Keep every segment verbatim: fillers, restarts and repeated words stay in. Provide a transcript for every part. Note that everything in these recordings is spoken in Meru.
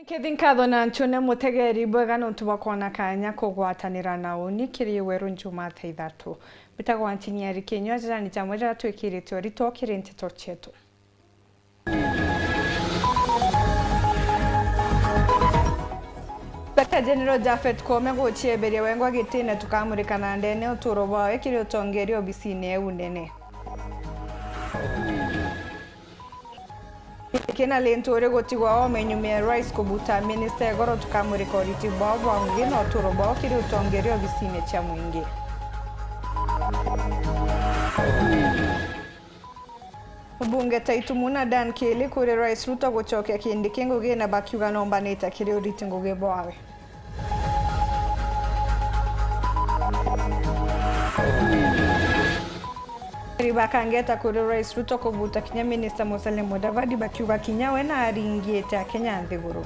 Nkethi nkatho na nchune mutegeri bwega nontu bwa kwona kanya kugwatanira na uni kiri Weru Njuma thaa ithatu. Mbitagwa Ntini Eric Kinyua, jajani jamwe jaria twikirite urito kiri nteto cietu. Inspector General Japhet Koome gucieberia wengwa gitine tukamurika na ndene uturo bwawe kiri utongeria obisine eu nene. Kina Linturi gutigwa oome nyuma ya rais kubuta minista igoro tukamurika uriti bwao bwa ngugi na uturo bwao kiri utongeria obisine cia mwingi. Mbunge Taitu Muna Dan Kili kuri Rais Ruto gucokia Kindiki ngugi na bakiuga nombanite kiri uriti ngugi bwawe. Bakangeta kuri Rais Ruto kubuta kinya Minista Musalia Mudavadi bakiuga kinya we naringite Akenya nthiguru.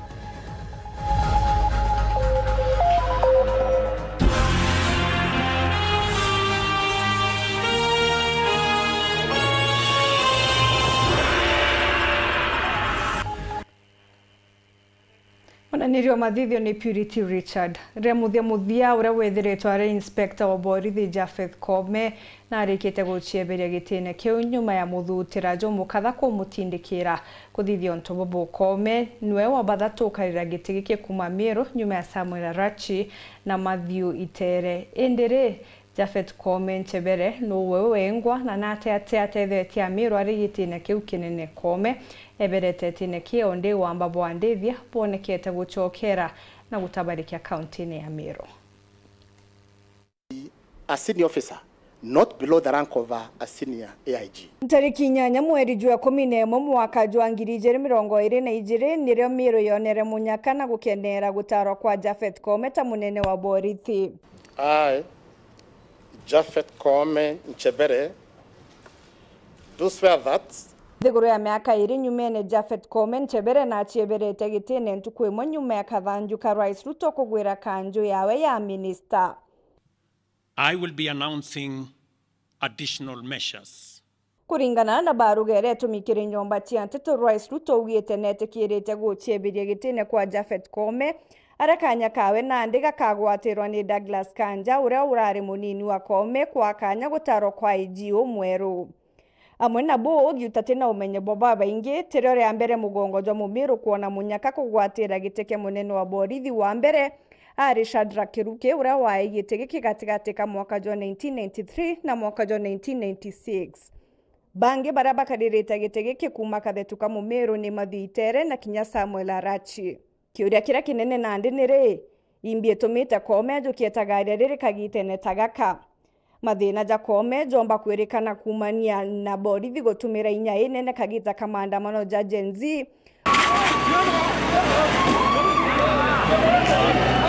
Munaniria wa mathithio ni Purity Richard. Riria muthia muthia uria withiritwe ari inspector wa borithi Japheth Koome narikite gucieberia gitine kiu nyuma ya muthutira jumukatha kumutindikira kuthithia untu bubu. Koome niwe wa bathatu ukarira giti giki kuuma Meru nyuma ya Samuel Arachi na Matthew Itere. Indi ri, Japheth Koome Nchebere nuwe wengwa na nate atia atethetie Ameru ari gitine kiu kinene? Koome eberete itine kiu ndi wamba bwa ndithia bwonekete gucokera na gutabarikia kauntine ya Meru. A senior officer, not below the rank of a, a senior A I G. Ntariki inyanya mweri jwa ikumi na imwe mwaka jwa ngiri ijiri mirongo iri na ijiri nirio Meru yonere munyaka na gukenera gutarwa kwa Japheth Koome ta munene wa borithi. I, Japheth Koome Nchebere, do swear that. Nthiguru ya miaka iri nyumene, Japheth Koome Nchebere nacieberete gitine ntuku imwe nyuma ya kathanju ka Rais Ruto kugwira kanju yawe ya minista. I will be announcing additional measures. Kuringana na baruga iria itumikire nyomba cia nteto, Rais Ruto augite netikirite gucieberia gitine kwa Japheth Koome, aria kanya kawe nandi gakagwatirwa ni Douglas Kanja, uria urari munini wa Koome, kwa kanya gutarwa kwa I G umweru. Amwe na buu, giuta ti na umenyo bwa babaingi, tirio ria mbere mugongo jwa Mumiru kwona munyaka kugwatira giti kia munene wa borithi wa mbere ari Shadrack Kiruki, uria wae giti giki gatigati ka mwaka jwa nineteen ninety-three na mwaka jwa nineteen ninety-six. Bangi baria bakaririte giti giki kuuma kathetu ka Mumiru ni Matthew Itere na kinya Samuel Arachi. Kiuria kiria kinene nandi ni ri, imbi itumite Koome ajukia itagaria riri kagitene ta gaka? Mathina ja Koome jomba kwirikana kuumania na borithi gutumira inya inene kagita ka maandamano ja Gen Z,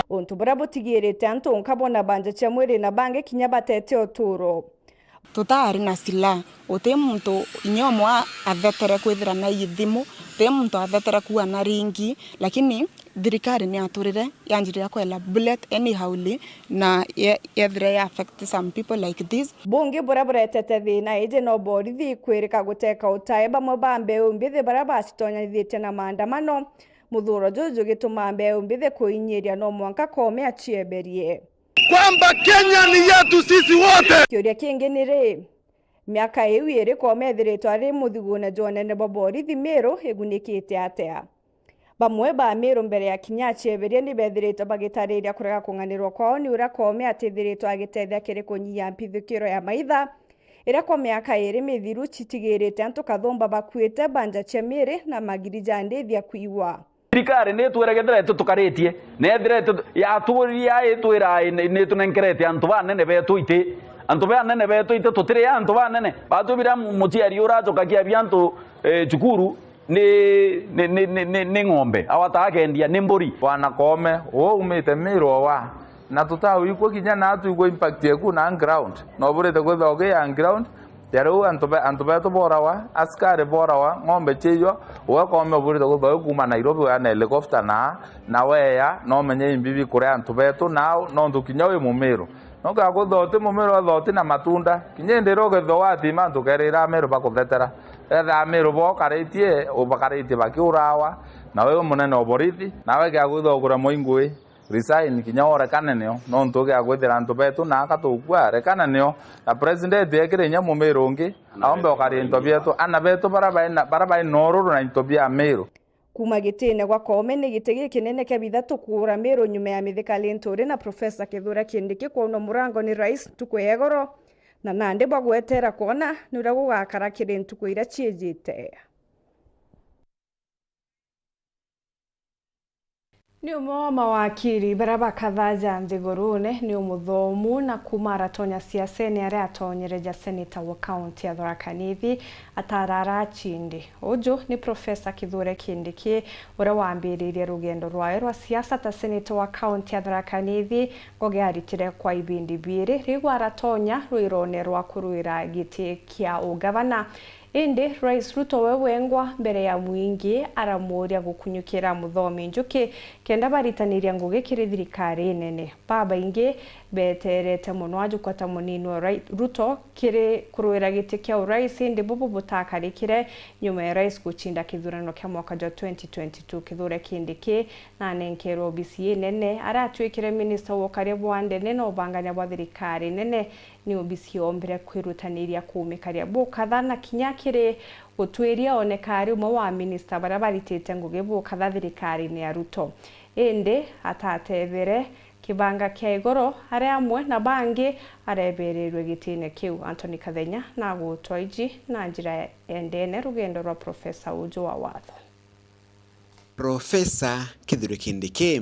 untu buria butigirite antu nka bona banja cia mwiri na bangi kinya batete uturo. Tutaari na silaha, uti muntu inya umwe a-, athetere kwithira na ithimu, uti muntu athetere kuua na ringi, lakini thirikari ni yaturire yanjirire kwela bullet anyhowly, na ye-, yethire ya affect some people like this. Bungi buria buretete thina iji no borithi kwirika guteka utae bamwe ba mbeu mbithi baria bacitonyithitie na maandamano, muthuro juju jugituma mbeu mbithi kuinyiria no mwanka Koome acieberie. Kwamba Kenya ni yetu sisi wote. Kiuria kingi ni ri, miaka iu iri Koome ethiritwe ari muthigune jwa unene bwa borithi Miru igunikite atia? Bamwe ba Miru mbere ya kinya acieberia ni bethiritwe bagitariria kurega kung'anirwa kwao ni uria Koome atithiritwe agitethia kiri kunyia mpithukiro ya maitha, iria kwa miaka iri mithiru citigirite antu kathumba bakuite, banja cia miri na magiri ja ndithia kwiwa. Thirikari ni itwire kethira itu tukaritie, na ethira itu yaturirie ai itwira ai ni, ni itunenkerete antu banene betu iti. Antu banene betu iti, tutiri antu banene. Batwibira mu-, muciari uracokagia bia antu, eh, cukuru ni, ni, ni, ni, ni, ni ng'ombe, awata akendia ni mburi. Bwana Koome, uu umite Miru owa, na tutawigua kinya na atwigua impact yeku na ground. No burite kwithirwa ugi ya ground, ya riu antu be-, antu betu borawa, askari borawa, ng'ombe ciiywa, we Koome uburite kwithirwa wi kuuma Nairobi weya na helicopter na, na weya, no menye imbi bikuria antu betu nau, nontu kinya wi Mumiru. Nontu ya kwithirwa uti Mumiru, wethirwa uti na matunda, kinya indi iria ukethirwa watima antu ukerira Ameru bakuthetera. Etha Amiru bokaritie, ubakaritie bakiurawa, nawe wi munene o borithi, nawe gia kwithwa ugura mwingui, resign kinya urekane nio, nontu ugia kwithira antu betu na aka tukua, rekana nio. Na president ekire inya Mumiru ungi, aombe ukaria into bietu, ana betu bara bai na, bara bai na ururu na into bia Amiru. Kuuma gitiine gwa Koome ni giti gikinene kia bithatu kuura Miru nyuma ya Mithika Linturi na Professor Kithure Kindiki kwaunwa murango ni Rais ntuku ya igoro, na nandi bwa gwetera kwona ni uria gugakara kiri ntuku iria ciijite. Ni umwe wa mawakiri baria bakathaja nthiguruune, ni umuthomu, na kuuma aratonya siasene aria atonyere ja seneta wa kaunti ya Tharaka Nithi, atara aracindi. Uju ni Professor Kithure Kindiki, uria wambiririe rugendo rwawe rwa siasa ta seneta wa kaunti ya Tharaka Nithi, ngugi aritire kwa ibindi biiri, riu aratonya rwirone rwa kurwira giti kia ugavana. Indi Rais Ruto we wengwa mbere ya mwingi aramuuria gukunyukira muthomi njuki kenda baritaniria ngugi kiri thirikari inene. Babaingi beterete mono ajukwa ta munini wa Rai-, Ruto kiri kurwira giti kia urais, indi bubu butakarikire nyuma ya rais gucinda kithurano kia mwaka jwa twenty twenty-two. Kithure Kindiki nanenkerwe obisi inene, aria atuikire minista wa ukaria bwa ndene na ubangania bwa thirikari nene. Ni obisi yombire kwirutaniria kuumikaria bukatha na kinya kiri gutwiria oneka ari umwe wa minista baria baritite ngugi bukatha thirikarine ya Ruto. Indi atatethire kibanga kia igoro, ari amwe na bangi areberirwe gitine kiu. Anthony Kathenya na agutwa iji na njira ya ndene rugendo rwa profesa uju wa watho. Profesa Kithure Kindiki,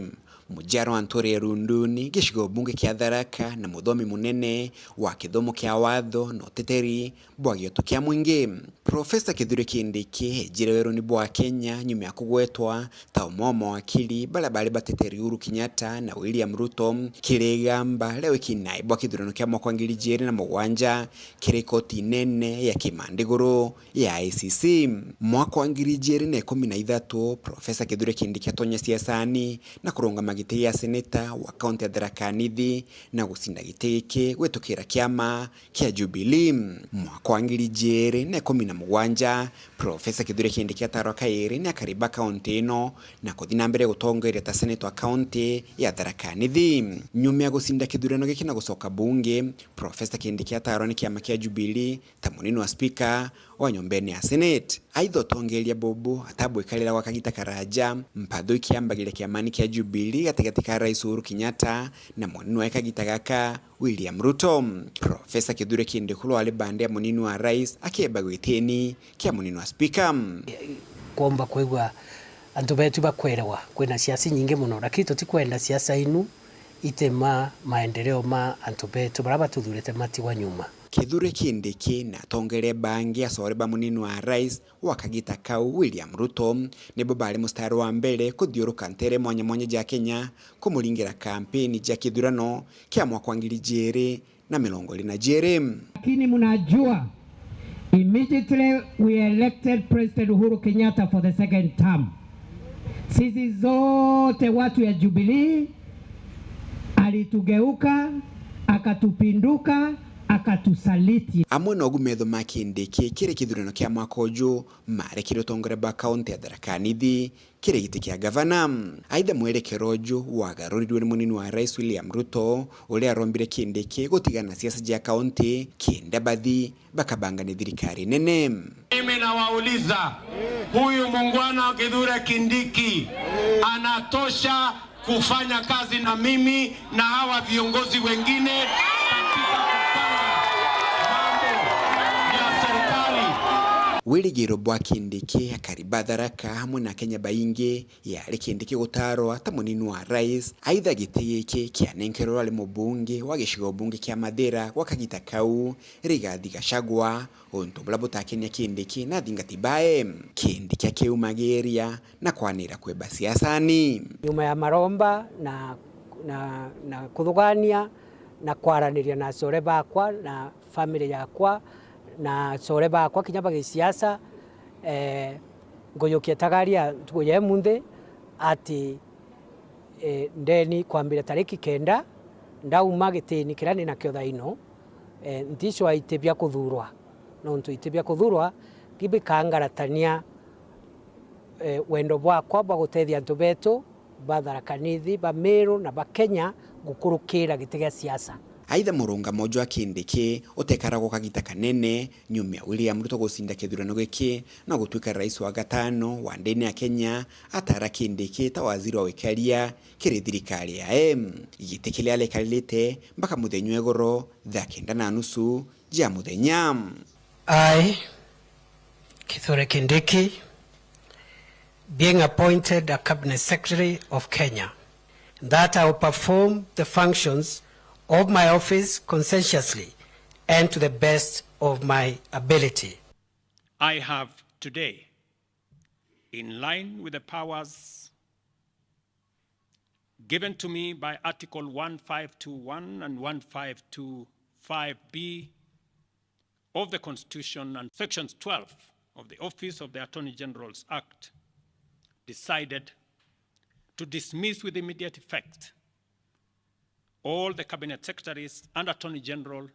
mujiarwa wa ntuura ya Runduni, gicigo bunge kia Tharaka, na muthomi munene wa kithomo kia watho na uteteri bwa gioto kia mwingi. Profesa Kithure Kindiki ejire weruni bwa Kenya nyuma ya kugwetwa ta umwe wa mawakili baria bari bateteri Uhuru Kenyatta na William Ruto kiri igamba ria wiki nai bwa kithurano kia mwaka wa ngiri ijiri na mugwanja kiri koti nene ya kimandiguru ya I C C. Mwaka wa ngiri ijiri na ikumi na ithatu, Profesa Kithure Kindiki atonya siasani na kurungama giti gia seneta wa kaunti ya Tharaka Nithi na gucinda giti giki gwitukira kiama kia Jubilee. Mwaka wa ngiri ijiri na ikumi na mugwanja, Profesa Kithure Kindiki atarwa kairi ni akariba kaunti ino na kuthi na mbere gutongeria ta seneta wa kaunti ya Tharaka Nithi. Nyuma ya gucinda kithurano giki na gucoka bunge, Profesa Kindiki atarwa ni kiama kia Jubilee ta munini wa spika wa nyumbene ya Senate. Aitha utongeria bubu atabwikarira gwa kagita karaja, mpatho ikiambagiria kiamani kia Jubilee gatigati ka Rais Uhuru Kenyatta na munini wa kagita gaka William Ruto. Profesa Kithure Kindiki uria wari bande ya munini wa rais akieba gwitini kia munini wa spika. Kwomba kwigua antu betu bakwerewa kwina siasa nyingi mono, lakini tutikwenda siasa inu itema maendeleo ma antu betu baria batuthurite matigwa nyuma. Kithure Kindiki na atongeria bangi acore ba munini wa rais wa kagita kau William Ruto nibo bari mustari wa mbere kuthiuruka ntere mwanya mwanya ja Kenya kumuringira kampeni ja kithurano kia mwaka wa ngiri ijiri na mirongo iri na jiri. Lakini mnajua, immediately we elected President Uhuru Kenyatta for the second term, sisi zote watu ya Jubilee alitugeuka, akatupinduka, akatusaliti. Amwe nogu metho ma Kindiki kiri kithurano kia mwaka uju marekire utongoria bwa kaunti ya Tharaka Nithi kiri giti kia gavana. Aitha mwerekero uju wagarurirwe ni munini wa rais William Ruto, uria arombire Kindiki gutigana na siasa ja kaunti kenda bathi bakabangania thirikari nene. Mimi nawauliza, huyu muungwana Kithure Kindiki anatosha kufanya kazi na mimi na hawa viongozi wengine katika kupanga mambo ya serikali? Wirigiro bwa Kindiki akari ba Tharaka hamwe na Akenya baingi yari Kindiki gutarwa ta munini wa rais, aitha giti giki kianenkerwe ari mubunge wa gicigo bunge kia Mathira gwa kagita kau, Rigathi Gachagua, untu buria butakenia Kindiki na athingati bae. Kindiki akiumagiria na kwanira kwimba siasani. Nyuma ya maromba na, na, na kuthugania na kwaraniria na acore bakwa na family yakwa na acore bakwa kinya ba gisiasa, eh, ngujukia tagaria ntuku ya imunthi ati, eh, ndeni kwambira tariki kenda, ndauma gitini kiria ni nakio thaino, eh, nticwa iti bia kuthurwa. Nontu iti bia kuthurwa, Bikangaratania, eh, wendo bwakwa bwa gutethia antu betu ba Tharaka Nithi, ba Meru na ba Kenya gukurukira giti gia siasa. Aitha, murungamo jwa Kindiki utekaragwa kagita kanene nyuma ya William Ruto gucinda kithurano giki, no gutwika rais wa gatano wa ndene ya Kenya atara Kindiki ta waziri wa wikaria kiri thirikari yae. Giti kiria arikaririte mpaka muthenya wa igoro thaa kenda na nusu ja muthenya. I, Kithure Kindiki, being appointed a Cabinet Secretary of Kenya, that I will perform the functions of my office conscientiously and to the best of my ability. I have today, in line with the powers given to me by Article one five two one and one five two five B of the Constitution and Sections twelve of the Office of the Attorney General's Act, decided to dismiss with immediate effect all the Cabinet Secretaries and Attorney General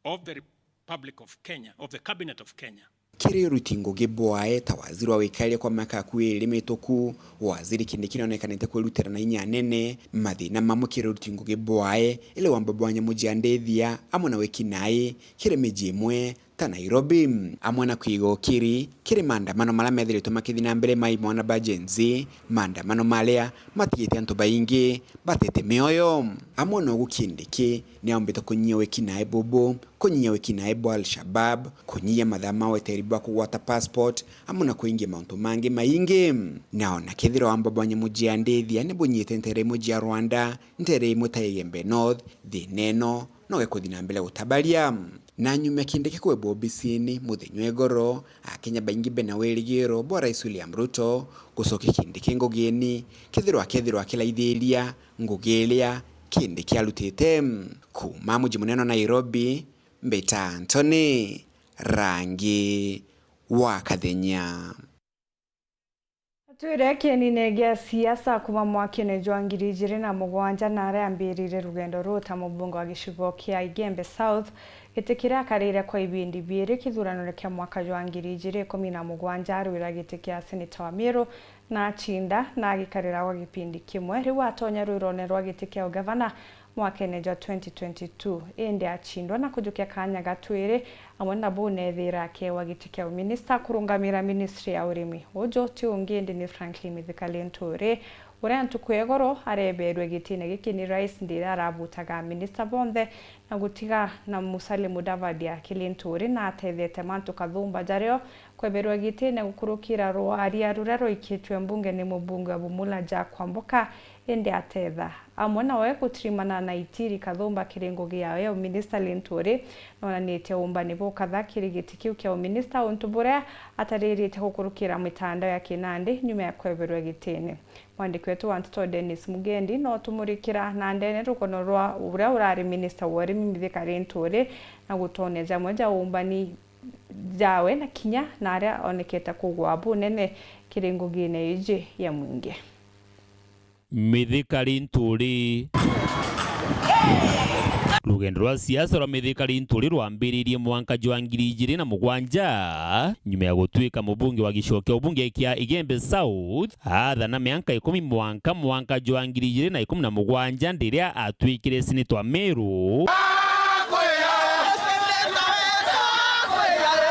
of the Republic of Kenya, of the Cabinet of Kenya. Kiri uruti ngugi bwae ta waziri wa wikaria kwa miaka akui iri mituku, waziri Kindiki nionekanite kwirutira na inya nene, mathina mamwe kiri uruti ngugi bwae, iri wamba bwa nyamu jia ndithia, amwe na wiki nai kiri miji imwe ta Nairobi, amwe na kwiga ukiri kiri maandamano maria methiritwe makithi na mbere ma imwana ba Gen Z, maandamano maria matigite antu baingi batete mioyo. Amwe na ugu Kindiki niaumbite kunyia wiki nai bubu, kunyia wiki nai bwa Al-Shabab, kunyia mathaa ma weteri bwa kugwata passport, amwe na kuingia mauntu mangi maingi. Na ona kethirwa wamba bwa nyamu jia ndithia ni bunyite ntere imwe jia Rwanda, ntere imwe ta Igembe North, thina ino no gikuthi na mbere gutabaria. Na nyuma ya Kindiki kwebwa obisini muthenya wa igoro, Akenya baingi bena wirigiro bwa Rais William Ruto gucokia Kindiki ngugini, kethirwa akethirwa akilaithiria ngugi iria Kindiki arutite. Kuuma muji munene wa Nairobi, mbita Anthony Rangi wa Kathenya. Atwire kienine gia siasa kuma mwakene jwa ngiri ijiri na mugwanja, na aria ambirire rugendo ruu ta mubunge wa gicigo kia Igembe South, giti kiria akarire kwa ibindi biiri kithuranone kia mwaka jwa ngiri ijiri ikumi na mugwanja, arwira giti kia seneta wa Meru na achinda, na agikarira gwa gipindi kimwe. Riu atonya rwirone rwa giti kia ugavana mwakene jwa twenty twenty-two, indi achindwa na kujukia kanya ga twiri, amwe na buu neethira akeewa giti kia uminista kurungamira ministry ya urimi. Uju ti ungi indi ni Franklin Mithika Linturi, uria ntuku ya igoro areeberwe gitine giki ni rais ndiria arabutaga aminista bonthe na gutiga na Musalia Mudavadi aki Linturi, na atethete mantu kathumba jario kweberwa gitine gukurukira rwaria ruria rwaikitue mbunge ni mubunge wa Bumula Jack Kwamboka, indi atetha. Amwe nawe gutirimana na Itiri Kathumba kiri ngugi yawe ya uminista Linturi, nonanitie uumbani bukatha kiri giti kiu kia uminista, untu buria ataririte gukurukira mitandao ya kinandi nyuma ya kweberwa gitine. Mwandiki wetu wa nteto Dennis Mugendi no tumurikira na ndene rukono rwa uria urari minista wa urimi Mithika Linturi na gutonya jamwe ja uumbani jawe na kinya na aria onekete kugwa bunene kiri ngugine iji ya mwingi. Mithika Linturi. Rugendo rwa siasa rwa Mithika Linturi rwambiririe mwanka jwa ngiri ijiri na mugwanja, nyuma ya gutuika mubunge wa gicigo kia ubunge kia Igembe South, aathana mianka ikumi mwanka mwanka jwa ngiri ijiri na ikumi na mugwanja, ndiria atwikire seneta wa Meru.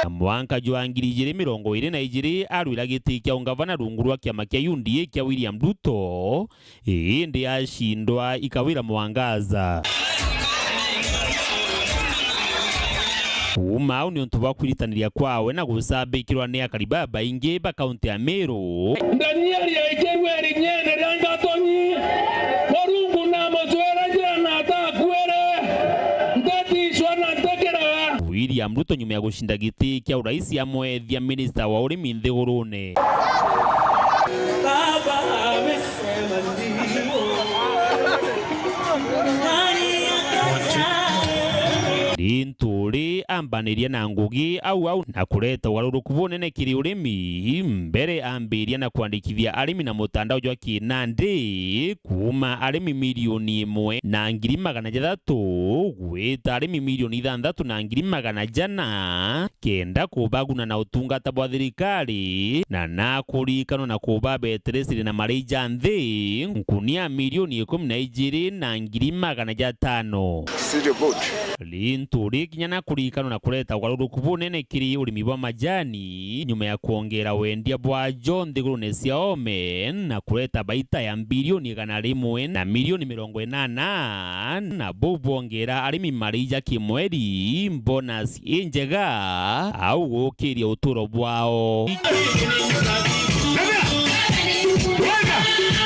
Na mwanka jwa ngiri ijiri mirongo iri na ijiri, arwira giti kia ungavana rungu rwa kiama kia U D A kia William Ruto, indi acindwa ikawira Mwangaza. Kuuma au, niuntu bwa kwiritaniria kwawe na gucambikirwa ni akari babaingi ba kaunti ya Meru, Danieli aikirue irinyene ria ngatoni, Murungu na mucwera njira na atakuire, ntaticwa na ntakiraga. William Ruto, nyuma ya gucinda giti kia urais, amwethia minista wa urimi nthigurune. Baba amesema ndio. Nani akatae? Linturi ambaniria na ngugi au au na kureta ugaruruku bunene kiri urimi. Mbere ambiria na kwandikithia arimi na mutandao jwa kinandi, kuuma arimi milioni imwe na ngiri magana jathatu gwita arimi milioni ithanthatu na ngiri magana jana, kenda kubaguna na utungata bwa thirikari, na nakurikanwa na kuba beteresire na marei ja nthi, nkunia milioni ikumi na ijiri na ngiri magana jatano. City Board. Linturi kinya nakurikanwa na kureta ugaruruku bunene kiri urimi bwa majani, nyuma ya kwongera wendia bwajo nthigurune cia ome, na kureta baita ya bilioni igana rimwe na milioni mirongo inana, na buu bwongera arimi marei ja kimweri, bonus injega, au gukiria uturo bwao.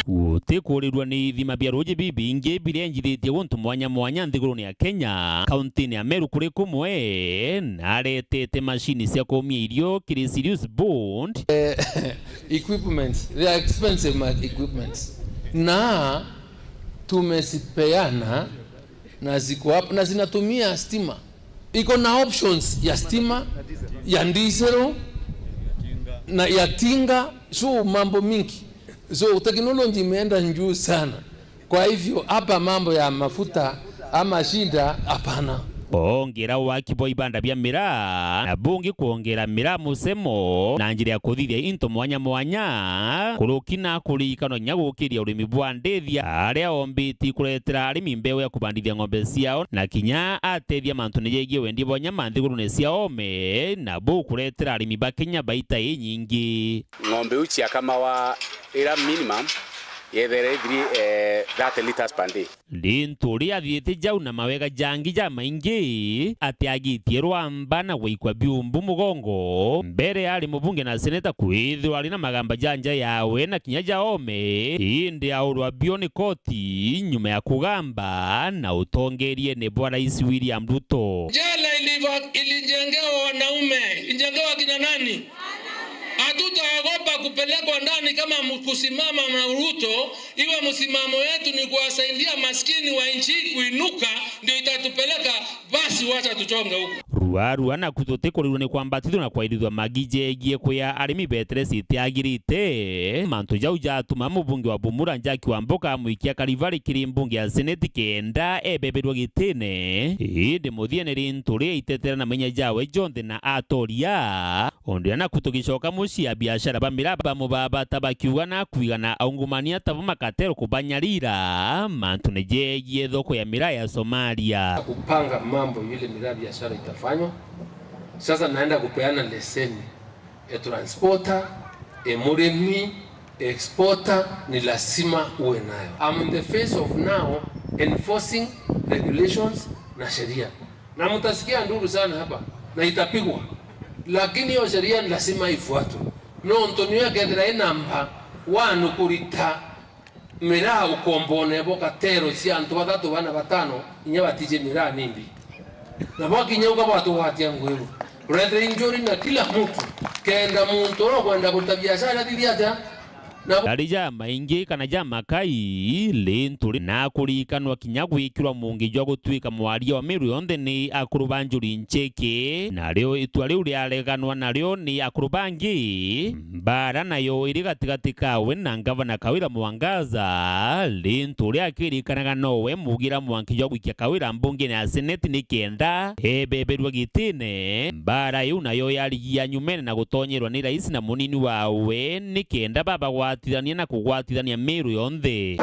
Gutikurirua ni ithima bia ruuji bibingi biria injithitie guntu mwanya mwanya nthigurune ya Kenya, kauntine ya Meru kuri kumwe, naretete mashini cia kumia irio kiri Sirius Bond. Eh, equipments, they are expensive ma-, equipments. Na tumezipeana na ziko hapo na zinatumia stima. Iko na options ya stima, ya diesel, na ya tinga, so mambo mingi. So technology imeenda juu sana. Kwa hivyo, hapa mambo ya mafuta ama shida, hapana. Ongera waki bwa ibanda bia miraa, na bungi kwongera miraa musemo na njira ya kuthithia into mwanya mwanya, kuruki na kurikanwa kinya gukiria urimi bwa ndithia, aria ombiti kuretera arimi mbeu ya kubandithia ng'ombe ciao, na kinya atethia mantune jegie wendia bwa nyama nthigurune cia ome, na buu kuretera arimi ba Kenya baita inyingi. Ng'ombe iu ciakamawa ira minimum yethere ithiri, eh, thirty litres per day. Linturi athiite jau na mawega jangi jamaingi, atiagitie rwamba na gwaikwa biumbu mugongo. Mbere ari mubunge na seneta kwithirwa ari na magamba ja nja yawe na kinya ja ome, indi aurwa bio ni koti nyuma ya kugamba na utongeriene bwa Rais William Ruto. Jela iliva-, ilijengewa wanaume, ilijengewa kina nani? Hatutaogopa kupelekwa ndani kama mkusimama na Ruto, iwe msimamo yetu ni kuwasaidia maskini wa nchi hii kuinuka, ndio itatupeleka, basi wacha tuchonge huko. Rua, rua, naku tutikurirwa ni kwambatithua na kwairithua magi jegie kuya arimi betere citiagirite. Mantu jau jatuma mubunge wa Bumula Njaki Wambuka amwikia karivari kiri mbunge ya seneti kenda ebeberwa gitine. Indi muthiene Linturi aitetera na menya jawe jonthe na atoria. Ondia naku tugicoka mucii, abiashara ba miraa bamubabata bakiuga na kwigana aungumania tabo makatero kubanyarira mantune jegie thoko ya miraa ya Somalia. Kupanga mambo vile miraa biashara itafanywa. Sasa naenda kupeana leseni ya transporter, ya murimi, exporter, ni lazima uwe nayo. I'm in the phase of now enforcing regulations na sheria. Na mtasikia nduru sana hapa, na itapigwa. Lakini hiyo sheria ni lazima ifuatwe. Nontu niyo ikethira i namba one kurita miraa ukombone bo katero cia antu bathatu, bana, batano, inya batiji miraa nimbi. Na bwakinya uka bwatugwatia ngwiru. Brethren, njuri na kila mtu, kenda muntu uria ukwenda kurita biashara athithie atia? Na bo- Ari jamaingi kana jamakai, Linturi na akurikanwa kinya gwikirwa mungi jwa gutuika mwaria wa Meru yonthe ni akuru ba Njuri Ncheke, nario itua riu riareganwa nario ni akuru bangi. Mbara nayo iri gatigati kawe na ngavana Kawira Mwangaza, Linturi akirikanaga nowe mugira mwanki jwa gwikia Kawira mbungene ya seneti ni kenda ebeberua gitine. Mbara iu nayo yarigia nyumene na gutonyerwa ni rais na munini wawe ni kenda babagwatithania na kugwatithania Meru yonthe.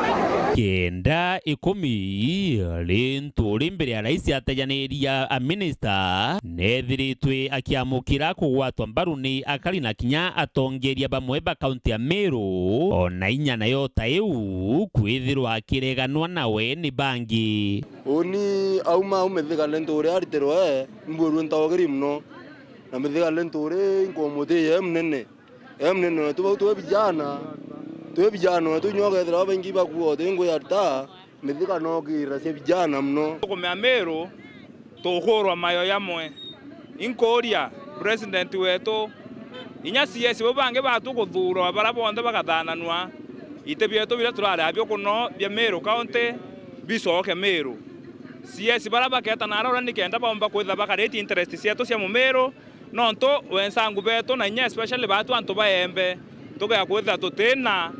Kenda ikumi, Linturi mbere ya rais atejaniria a minister, nethiritwe akiamukira kugwatwa mbaru ni akari na kinya atongeria bamwe ba kaunti ya Meru, ona inya nayo ta iu kwithirwa akireganwa nawe ni bangi. Uni auma au Mithika Linturi aritirwe, mbwirue ntaugiri mono. Na Mithika Linturi nkumutiia e munene. E munene wetu, bau twi vijana. Twi vijana wetu, inya ukethira babaingi bakua uti ngugi ya ruta, Mithika no kira cia vijana mono. Tukumea Meru, tukurwa mayo jamwe. Inkuria president wetu, inya C S bau bangi batu kuthuurwa, baria bonthe bagathananua, iti bietu biria turari abio kuno bia Meru County bicoke Meru. C S baria baketa nara uria ni kenda baumba kwithira bakaritie interest cietu cia Mumiru, nontu wensangu betu na inya especially batu antu ba Embe, tugea kwithira tuti na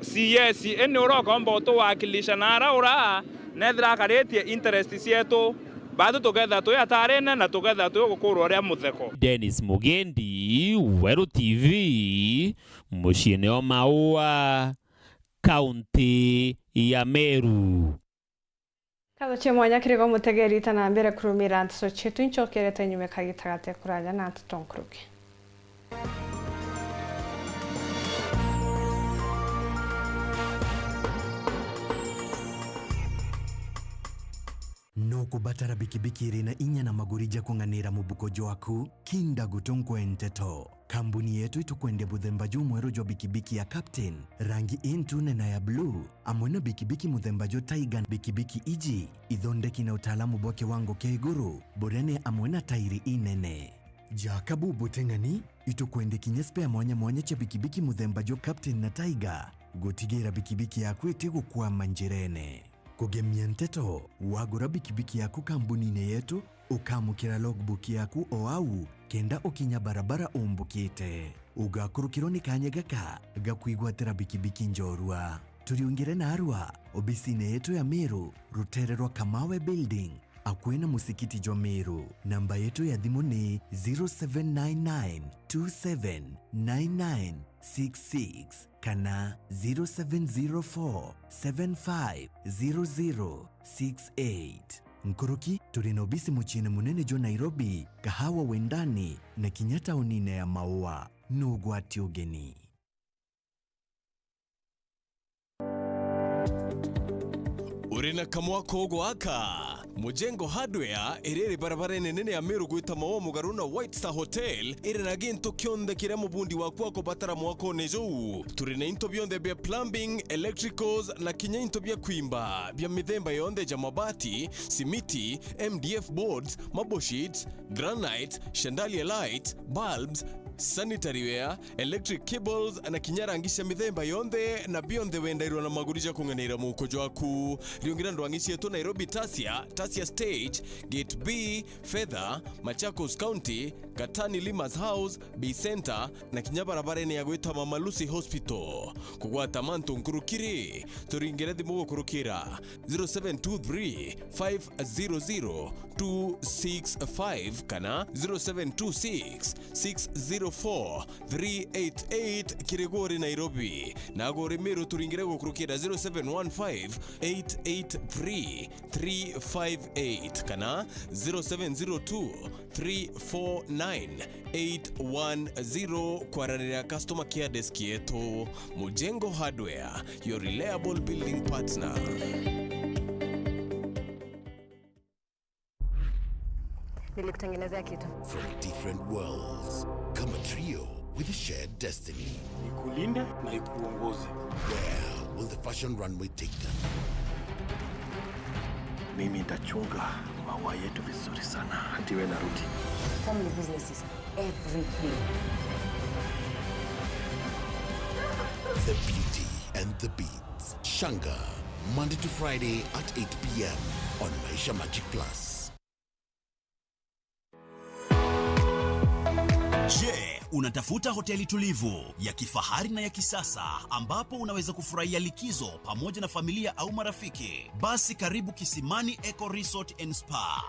C S, indi uria ukomba utuwakilisha nara ura nethira akaritie interest cietu Baathu tukethira twi atarine na tukethira twi gukurwa ria mutheko. Dennis Mugendi, Weru T V, muciine o Maua, kaunti ya Meru. Nkatho cia mwanya kiri gwe mutegeri, ta na mbere kurumira nteto cietu, incokerete nyuma kagita gate kuraja na nteto nkuruki. Nukubatara bikibiki iri na inya na maguri ja kung'anira mubuko jwaku? Kinda gutunkwe nteto. Kambuni yetu itukwendia muthemba jumweru jwa bikibiki ya Captain, rangi intune na ya blue, amwe na bikibiki muthemba jwa Tiger. Bikibiki iji ithondeki na utaalamu bwa kiwango kia iguru, burene amwe na tairi inene. Ja kabubu teng'ani, itukwendia kinya spare mwanya mwanya cia bikibiki muthemba jwa Captain na Tiger, gutigira bikibiki yaku itigukwama njirene. Kugemia nteto, wagura bikibiki yaku kambunine yetu, ukamukira logbook yaku o au, kenda ukinya barabara umbukite. Ugakurukirwa ni kanya gaka ga kwigwatira bikibiki njorua. Turiungire naarua obisine yetu ya Meru, rutere rwa Kamawe Building, akui na musikiti jwa Meru. Namba yetu ya thimu ni zero seven nine nine two seven nine nine six six kana zero seven zero four seven five zero zero six eight. Nkuruki, turi na obisi muciine munene jwa Nairobi, Kahawa Wendani, na kinya taunine ya Maua. Nugwati ugeni. Uri na kamwako gwaka? Mujengo Hardware iri iri barabarene nene ya Meru gwita Maua mugaru na White Star Hotel, iri na gintu kionthe kiria mubundi waku akubatara mwakone juu. Turi na into bionthe bia plumbing, electricals na kinya into bia kwimba bia mithemba yonthe ja mabati, simiti, M D F boards, marble sheets, granite, chandelier light, bulbs, sanitary ware, electric cables na kinya rangi cia mithemba yonthe, na bionthe wendairwa na maguri ja kung'anaira muuko jwaku. Riungira ndwang'i cietu Nairobi Tasia, Tasia Stage, Gate B, Fedha, Machakos County, Katani Lima's House, Bay Center, na kinya barabarene ya gwita Mama Lucy Hospital. Kugwata mantu nkurukiri, turingire thimu gukurukira zero seven two three five zero zero two six five kana zero seven two six six zero four three eight eight kiri gwe uri Nairobi. Na gwe uri Meru turingire gukurukira zero seven one five eight eight three three five eight kana zero seven zero two three four nine eight one zero. Kwaranira customer care desk yetu. Mujengo Hardware, your reliable building partner. Nilikutengenezea kitu. From different worlds, come a trio with a shared destiny. Nikulinde na ikuongoze. Where will the fashion runway take them? Mimi nitachunga maua yetu vizuri sana, hatiwe narudi. Family business is everything. The Beauty and the Beats. Shanga, Monday to Friday at eight p.m. on Maisha Magic Plus. Je, unatafuta hoteli tulivu, ya kifahari na ya kisasa ambapo unaweza kufurahia likizo pamoja na familia au marafiki? Basi karibu Kisimani Eco Resort and Spa.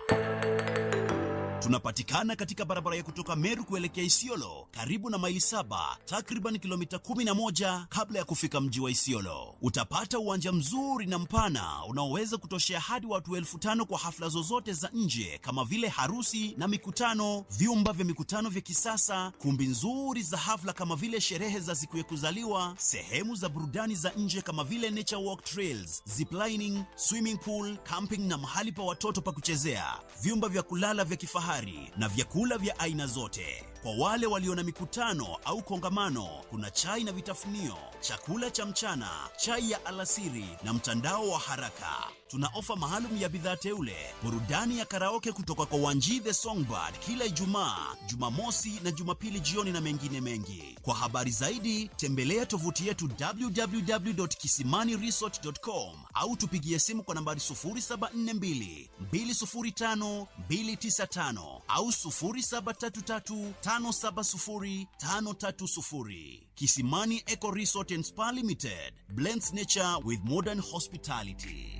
Tunapatikana katika barabara ya kutoka Meru kuelekea Isiolo, karibu na maili saba, takriban kilomita kumi na moja kabla ya kufika mji wa Isiolo. Utapata uwanja mzuri na mpana unaoweza kutoshea hadi watu elfu tano kwa hafla zozote za nje kama vile harusi na mikutano, vyumba vya mikutano vya kisasa, kumbi nzuri za hafla kama vile sherehe za siku ya kuzaliwa, sehemu za burudani za nje kama vile nature walk trails, ziplining, swimming pool, camping na mahali pa watoto pa kuchezea, vyumba vya kulala vya kifahari na vyakula vya aina zote. Kwa wale walio na mikutano au kongamano, kuna chai na vitafunio, chakula cha mchana, chai ya alasiri na mtandao wa haraka. Tuna ofa maalum ya bidhaa teule, burudani ya karaoke kutoka kwa Wanji the Songbird kila Ijumaa, Jumamosi na Jumapili jioni na mengine mengi. Kwa habari zaidi, tembelea tovuti yetu w w w dot kisimani resort dot com au tupigie simu kwa nambari sufuri saba nne mbili, mbili sufuri tano, mbili tisa tano au sufuri saba tatu tatu, tano saba sufuri, tano tatu sufuri. Kisimani Eco Resort and Spa Limited blends nature with modern hospitality.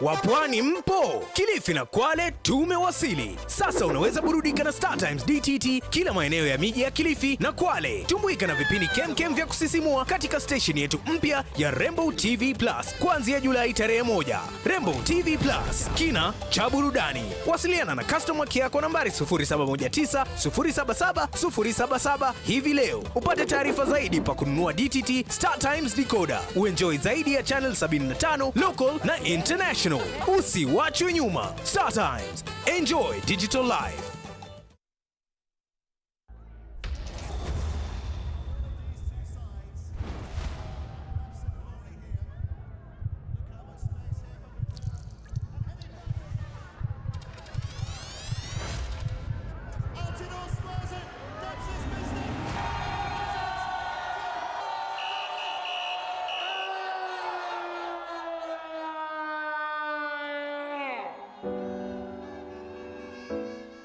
Wa Pwani mpo? Kilifi na Kwale tumewasili. Sasa unaweza burudika na Star Times D T T kila maeneo ya miji ya Kilifi na Kwale. Tumbuika na vipindi kemkem vya kusisimua katika station yetu mpya ya Rainbow T V Plus kuanzia Julai tarehe moja. Rainbow T V Plus, kina cha burudani. Wasiliana na customer care kwa nambari sufuri saba moja tisa, sufuri saba saba, sufuri saba saba hivi leo. Upate taarifa zaidi pa kununua D T T Star Times decoder. Uenjoy zaidi ya channel sabini na tano, local na international. Usiwachwe nyuma. Star Times. Enjoy digital life.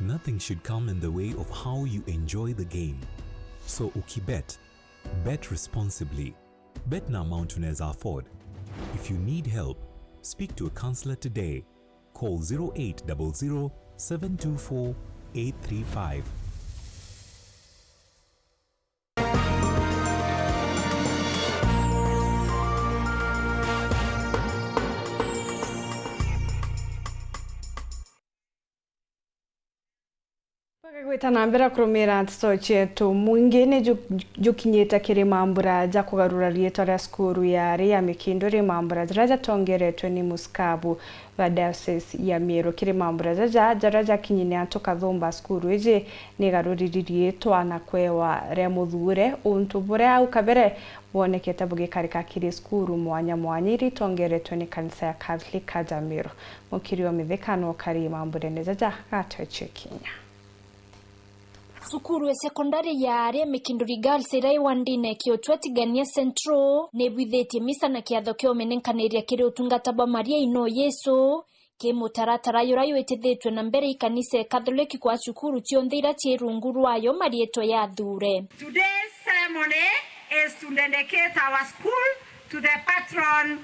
Nothing should come in the way of how you enjoy the game. So ukibet, bet responsibly. Bet na amount unaweza afford. If you need help, speak to a counselor today. Call zero eight double zero, seven two four, eight three five. Bagagwita na mbere kurumira nteto cietu, mwingi ni ju-, jukinyite kiri mambura ja kugarura riitwa ria cukuru ya ari ya Mikinduri, mambura jaria jatongeretwe ni musikabu wa diocese ya Meru. Kiri mambura jaja jaria jakinyi ni antu kathumba, cukuru iji ni igaruriri riitwa na kwewa ria muthuure, untu buria au kabere bwonekete bugikarika kiri cukuru mwanya mwanya iria itongeretwe ni kanisa ya Catholic aja Meru. Mukiri wa Mithika no kari mamburene jaja gatwechie kinya. Cukuru ya sekondari ya ari ya Mikinduri Girls iria i wandine ya Kiotwa Tigania Central ni ibwithitie misa na kiatho kia umenenkaniria kiri utungata bwa Maria ino Yesu, ki mutaratara juria jwitithitue na mbere i kanisa ya Catholic kwa cukuru cionthe iria cii rungu rwayo mariitwa jathuure. Today's ceremony is to dedicate our school to the patron,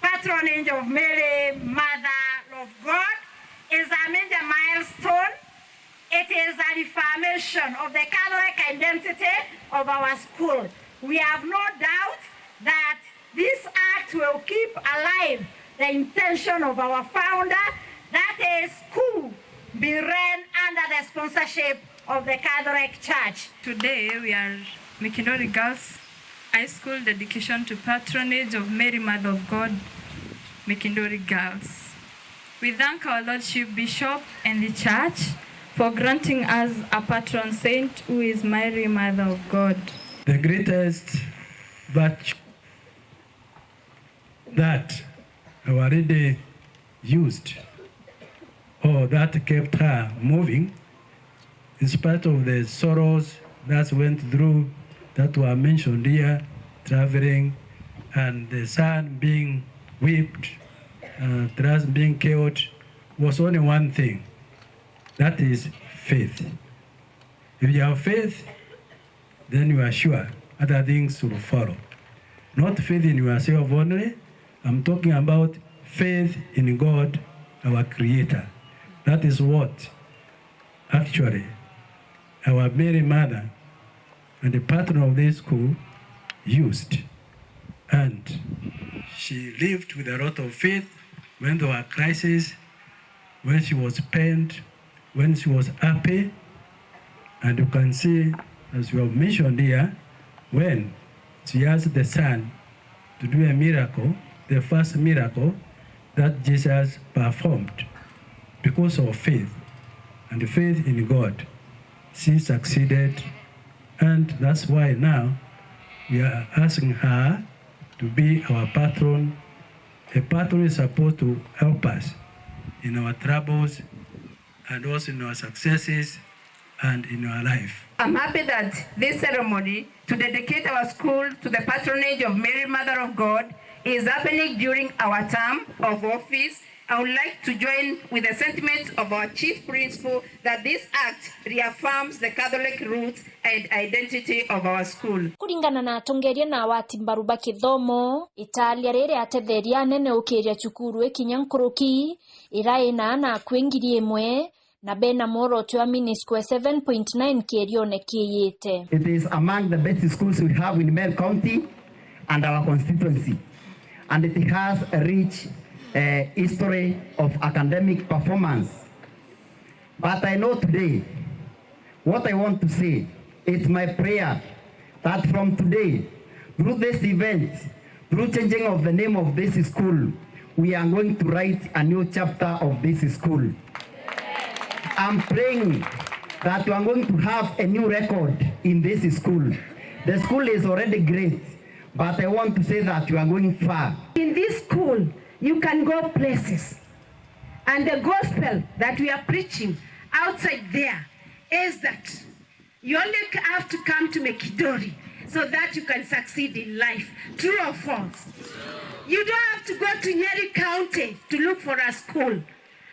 patronage of Mary, Mother of God, is a major milestone. It is a reformation of the Catholic identity of our school. We have no doubt that this act will keep alive the intention of our founder, that is, school be run under the sponsorship of the Catholic Church. Today we are Mikindori Girls High School dedication to patronage of Mary Mother of God, Mikindori Girls. We thank our Lordship Bishop and the Church for granting us a patron saint who is Mary Mother of God. The greatest virtue that our lady used or that kept her moving in spite of the sorrows that went through that were mentioned here, traveling and the son being whipped, uh, the son being killed, was only one thing, that is faith. If you have faith, then you are sure other things will follow. Not faith in yourself only, I'm talking about faith in God, our Creator. That is what actually our Mary Mother and the patron of this school used. And she lived with a lot of faith, went through her crisis, when she was pained, when she was happy. And you can see, as you have mentioned here, when she asked the son to do a miracle, the first miracle that Jesus performed because of faith and faith in God, she succeeded. And that's why now we are asking her to be our patron. A patron is supposed to help us in our troubles and also in our successes and in our life. I'm happy that this ceremony to dedicate our school to the patronage of Mary, Mother of God, is happening during our term of office I would like to join with the sentiments of our Chief Principal that this act reaffirms the Catholic roots and identity of our school. Kuringana na atongeria na awati mbaru ba kithomo, italia riri atetheria anene ukiria cukuru ikinya nkuruki, ira ina ana akui ngiri imwe, na bena mworoto wa Miniscore seven point nine kirione kiyite. It is among the best schools we have in Meru County and our constituency, and it has a rich, eh, history of academic performance. But I know today, what I want to say, it's my prayer that from today, through this event, through changing of the name of this school, we are going to write a new chapter of this school. I'm praying that we are going to have a new record in this school. The school is already great, but I want to say that we are going far. In this school, you can go places. And the gospel that we are preaching outside there is that you only have to come to Mekidori so that you can succeed in life. True or false? You don't have to go to Nyeri County to look for a school.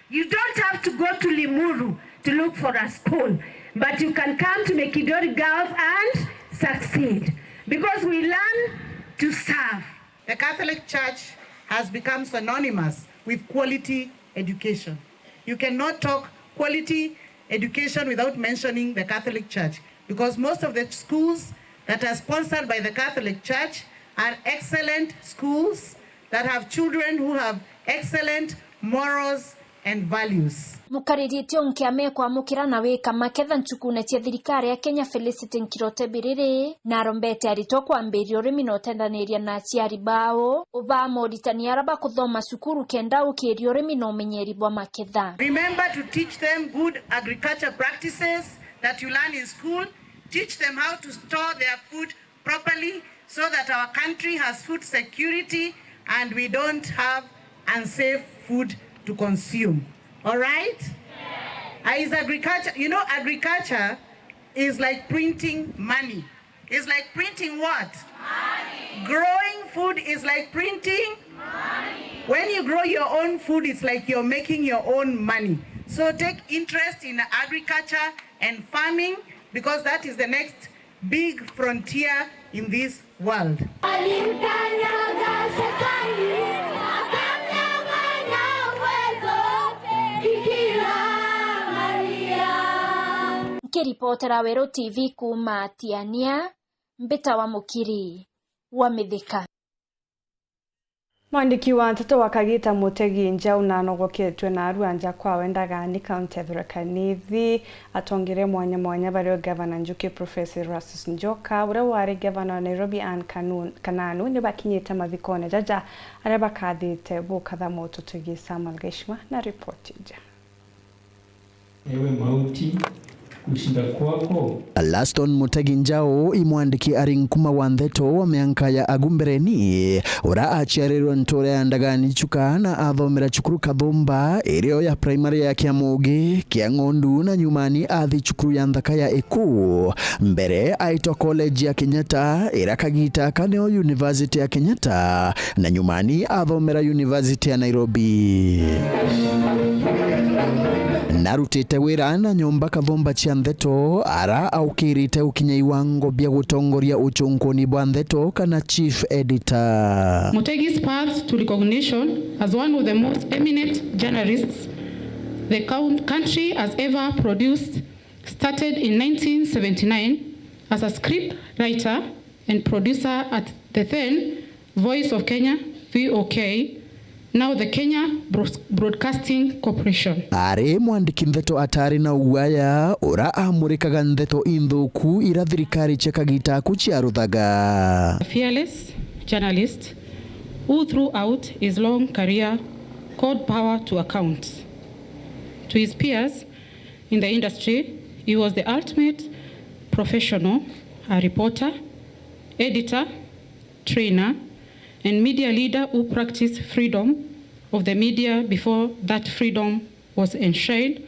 You don't have to go to Limuru to look for a school. But you can come to Mekidori Girls and succeed. Because we learn to serve. The Catholic Church has become synonymous with quality education. You cannot talk quality education without mentioning the Catholic Church, because most of the schools that are sponsored by the Catholic Church are excellent schools that have children who have excellent morals and values. Mukariri Tionki amekwamukira na wika maketha ncukune cia thirikari ya Kenya, Felicity Nkirote Biriri, na arombete aritwa kwambiria urimi na utendaniria na aciari bao, ubaa moritani ara bakuthoma cukuru kenda ukiria urimi na umenyeri bwa maketha. Remember to teach them good agriculture practices that you learn in school. Teach them how to store their food properly so that our country has food security and we don't have unsafe food to consume. All right? Uh, is agriculture, you know, agriculture is like printing money. It's like printing what? Money. Growing food is like printing money. When you grow your own food, it's like you're making your own money. So take interest in agriculture and farming, because that is the next big frontier in this world. Alimkanyaga shetani, akamnyang'anya uwezo, Bikira Maria. Nkiripotera Weru T V kuuma Tiania, mbita wa Mukiri wa Mithika. Mwandiki wa nteto wa Kagita Mutegi Njau na anogoketwe na arua nja kwawe Ndagani, kaunti ya Tharaka Nithi, atongeria mwanya mwanya, bario gavana Njuki Professor Erastus Njoka, uria wari gavana wa Nairobi Anne Kanu-, Kananu, ni bakinyite mathikone jaja, aria bakathite bukatha moto. Twigi Samuel Gaishima na ripoti ija. Ewe mauti, kushinda kwako. Laston Mutegi Njau i mwandiki ari nkuma wa ntheto wa mianka ya agu mbereni, ura aciarirwe ntura ya Ndagani Chuka na athomera cukuru Kathumba, irio ya primary ya Kiamugi, Kiang'ondu, na nyumani athi cukuru ya nthaka ya Iku. Mbere aitwa college ya Kenyatta, ira kagita aka nio University ya Kenyatta, na nyumani athomera University ya Nairobi. Narutite wira na nyomba Kathumba cia ntheto, ara aukirite ukinya iwango bia gutongoria uchunkuni bwa ntheto kana chief editor. Mutegi's path to recognition as one of the most eminent journalists the coun-, country has ever produced started in nineteen seventy-nine as a script writer and producer at the then Voice of Kenya, V O K, now the Kenya Bros-, Broadcasting Corporation. Ari mwandiki ntheto atari na uguaya, ura amurikaga ntheto inthuku ira thirikari cia kagita aku ciaruthaga. A fearless journalist who throughout his long career called power to account. To his peers in the industry, he was the ultimate professional, a reporter, editor, trainer, and media leader who practiced freedom of the media before that freedom was enshrined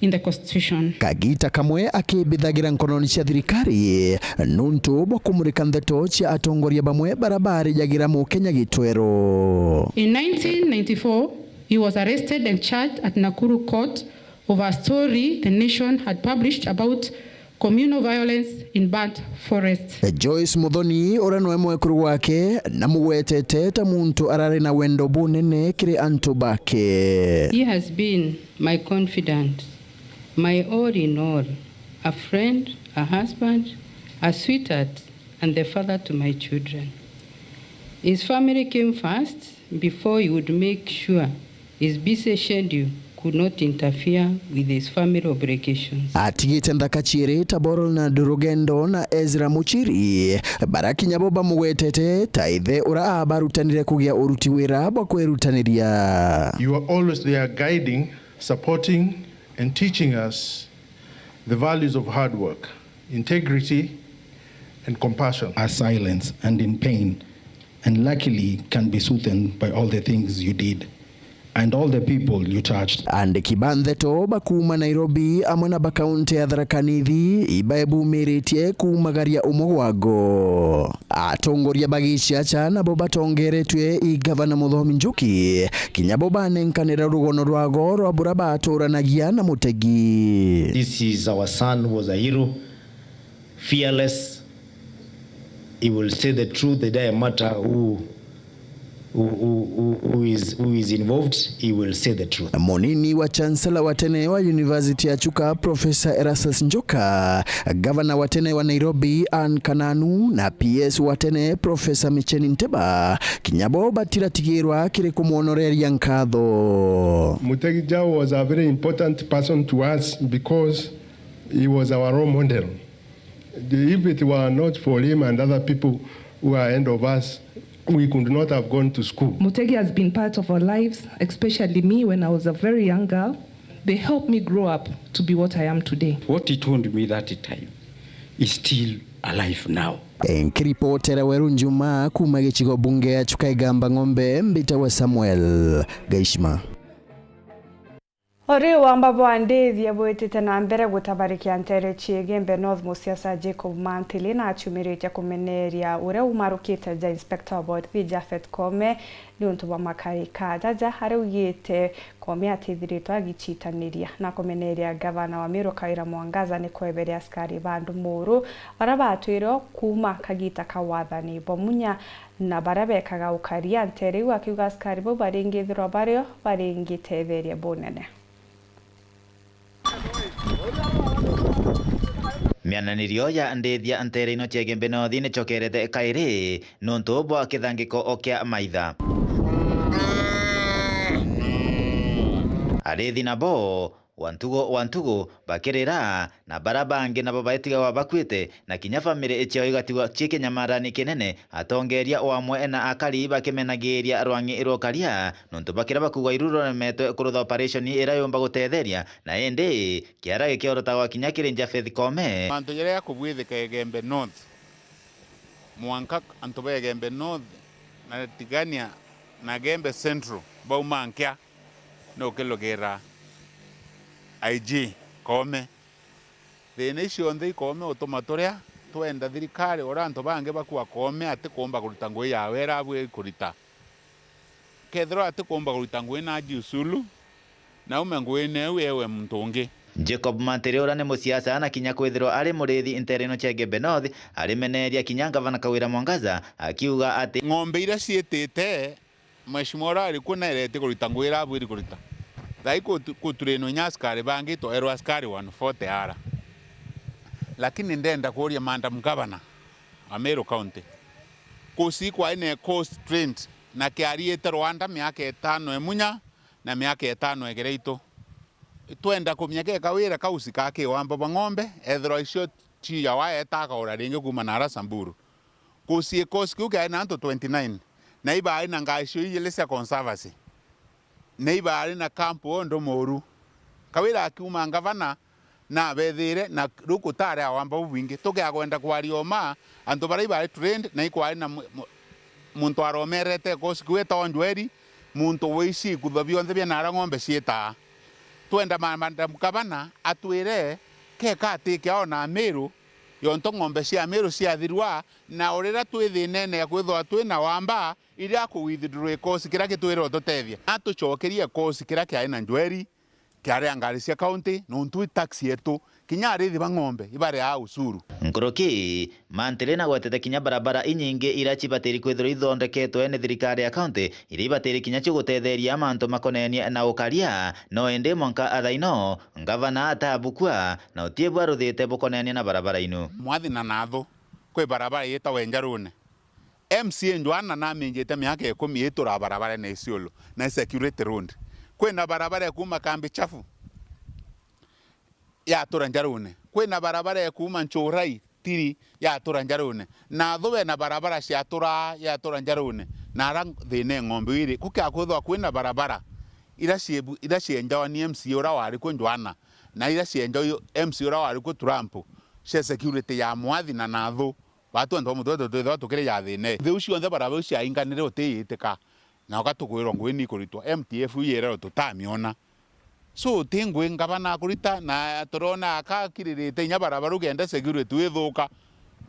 in the constitution. Kagita kamwe akibithagira nkononi cia thirikari nuntu bwa kumurika ntheto cia atongoria bamwe bara barijagira Mukenya gitwero. In nineteen ninety-four, He was arrested and charged at Nakuru Court over a story the Nation had published about communal violence in burnt forests. Joyce Muthoni, uria noe mwekuru wake, namugwetete ta muntu arari na wendo bunene kiri antu bake. He has been my confidant, my all in all, a friend, a husband, a sweetheart, and the father to my children. His family came first before he would make sure his busy schedule could not interfere with his family obligations. Atigite nthaka ciiri ta Borol na Ndurugendo na Ezra Muchiri, bara kinya bo bamugwetete ta ithe ura aabarutanire kugia uruti wira bwa kwirutaniria. You are always there guiding, supporting, and teaching us the values of hard work, integrity, and compassion. Are silence and in pain, and luckily can be soothed by all the things you did and all the people you touched. Andiki ba ndeto ba kuuma Nairobi amwe na ba kaunti ya Tharaka Nithi ibaebumiritie kuumagaria umwe gwago. Atongoria ba giciaca nabo batongeretue i Gavana Muthomi Njuki, kinya bo banenkanira rugono rwago rwa bura baturanagia na Mutegi. This is our son who was a hero, fearless. He will say the truth, it doesn't matter who, who, who, who, who is, who is involved, he will say the truth. Munini wa Chancellor wa tene wa University ya Chuka, Professor Erastus Njoka, Gavana wa tene wa Nairobi, Anne Kananu, na P S wa tene, Professor Micheni Nteba, kinya bo batiratigirwa kiri kumwonoreria nkatho. Mutegi Jao was a very important person to us because he was our role model. If it were not for him and other people who are ahead of us, we could not have gone to school. Mutegi has been part of our lives, especially me when I was a very young girl. They helped me grow up to be what I am today. What he told me that time is still alive now. Nkiripotera Weru Njuma kuuma gicigo bunge ya Chuka Igamba Ng'ombe, mbitagwa Samuel Gaishima. O riu wamba bwa ndithia bwitite na mbere gutabarikia nteere cia Igembe North, musiasa Jacob Mantili na aciumiritie kumeneria uria umarukite ja Inspector wa borithi Japhet Koome niuntu bwa makari ka jaja aria ugite Koome atithiritwe agicitaniria na kumeneria gavana wa Meru Kawira Mwangaza ni kweberia askari ba Ndumuru baria batwire o kuuma kagita ka wathani bwa Munya na baria bekaga ukaria nteere iu, akiuga askari bau baringithirwa bario baringitetheria bunene. Miananirio ya ndithia nteere ino cia Igembe North nicokerete kairi nontu bwa kithangiko o kia maitha. Arithi nabo wa ntugu wa ntugu bakirira, na baria bangi nabo baitigagwa bakuite, na kinya famiri ciao igatigwa cii kinyamarani kinene, atongeria o amwe na akari bakimenagiria rwang'i rwa ukaria, nontu bakira bakugwa iru ruremetwe kurutha operation iria yumba gutetheria, na indi kiara gikiorotagwa kinya kiri Japhet Koome. Mantu jaria jakubwithika Igembe North, mwanka antu ba Igembe North na Tigania na Igembe Central bauma nkia, ni ukilugira I G Koome. Thiina ici cionthe i Koome utuma turia, twenda thirikari, uria antu bangi bakua Koome atikumba kurita ngugi yawe iria abui kurita. Kethirwa atikumba kurita ngugi na ajiusulu, na aume ngugiine iu ewe muntu ungi. Jacob Mantiri, uria ni musiasa na kinya kwithirwa ari murithi nteere ino cia Igembe North, arimeneria kinya Ngavana Kawira Mwangaza, akiuga ati, ng'ombe iria ciitite Mheshimiwa uria ari kuo naireti kurita ngugi iria abwiri kurita. Thaa ii kutu-, kuturinwe inya askari bangi, twaerwa askari one forty ara. Lakini ndenda kuuria Madam Governor wa Meru County, kusi kwai na course trained na kiariite Rwanda miaka itano e Munya na miaka itano e Kiraitu. Twenda kumenya ke Kawira kausi ka ki wamba bwa ng'ombe, ethirwa icio ci ya waeta akaura ringi kuuma nara Samburu. Kusi course kiu kiari na antu twenty-nine, na ibaari na ngari cio ijiri cia conservancy, na ibaari na camp o Ndumuru. Kawira akiuma ngavana, na abethire, na riu kutari a wamba bubwingi. Tukiakwenda kwaria uma, antu baria ibaari trained, na ikwari na mu-, mu-, muntu aromerete course kiu etagwa Njweri, muntu wici ikutho bionthe bia nara ng'ombe ciitaa. Twenda ma-, Madam Gavana atwire, keka atikia ona Amiru, Yonto ng'ombe cia Meru ciathirwa, na o riria twi thiinene ya kwithirwa twi na wamba, iria ku withdraw gikosi kiria gitwire ututethia. Na tucokerie gikosi kiria kiari na njweri, kiaria ngari cia county, nontu i tax yetu, kinya arithi ba ng'ombe ibariaa ushuru. Nkuruki, Mantiri nagwetete kinya barabara inyingi iria cibatiri kwithirwa ithondeketwe ni thirikari ya county, iria ibatiri kinya cio gutetheria mantu makonenie na ukaria, no indi mwanka athaino, ngavana atabukua, na utie bwaruthite bukonenie na barabara inu. Mwathi na nathu, kwi barabara yitagwa Njarune. M C A Njwana naminjite miaka ikumi ituraa barabarene Isiolo, na security road. Kwina barabara ya kuuma Kambi Chafu yatura Njarune. Kwina barabara ya kuuma Nchurai Tiri yatura Njarune. Nathu bena barabara ciaturaa yatura Njarune. Na ara thina e ng'ombe iri. Kukia kwithwa kwina barabara ira ciebu-, ira cienjawa ni M C A ura wari ku Njwana, na ira cienjawa M C A ura wari ku Trump, cia security ya Mwathi na Nathu. Batu antu ba mutwe tutwithwa tukiri ja thina. Nthi iu cionthe barabara iu ciainganire utiyitika, na uga tukwirwa ngui ni ikuritwa. M T F ii irerwa tutamiona. So, ti ngui ngavana akurita, na turona aka akiririte inya barabara ugenda security withuka,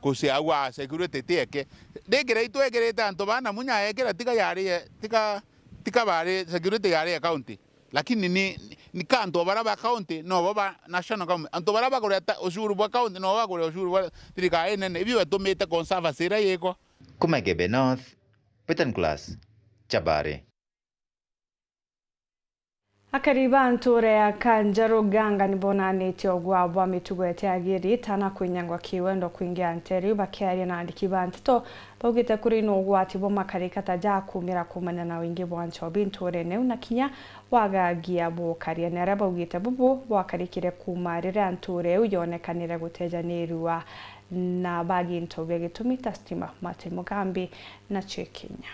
kuciaua security tieke. Ringi rai twekirite antu bana munya ekira tiga yari, tiga, tiga bari security yari ya county. Lakini ni, ni, ni ka antu bara ba county, no bo ba national government. Antu bara bagureta ushuru bwa county, no bo bagure ushuru bwa thirikari nene. Ibi batumite conservancy iria yikwa. Kuma Igembe North, Peter Nicholas, Chabari. Akari ba ntuura ya Kanjaru Ganga ni bonanitie ugwa bwa mitugo itiagirite na kwinyangwa kiwendo kwingi anteriu. Bakiaria na andiki ba nteto, baugite kuri na ugwati bwa makarika ta ja kumira kumania na wingi bwa nchobi ntuurene iu na kinya wagagia bukaria. Ni aria baugite bubu bwakarikire kuuma riria ntuura iu yonekanire gutejanirua na ba gintu bia gitumi ta stima. Martin Mugambi na Chikinya.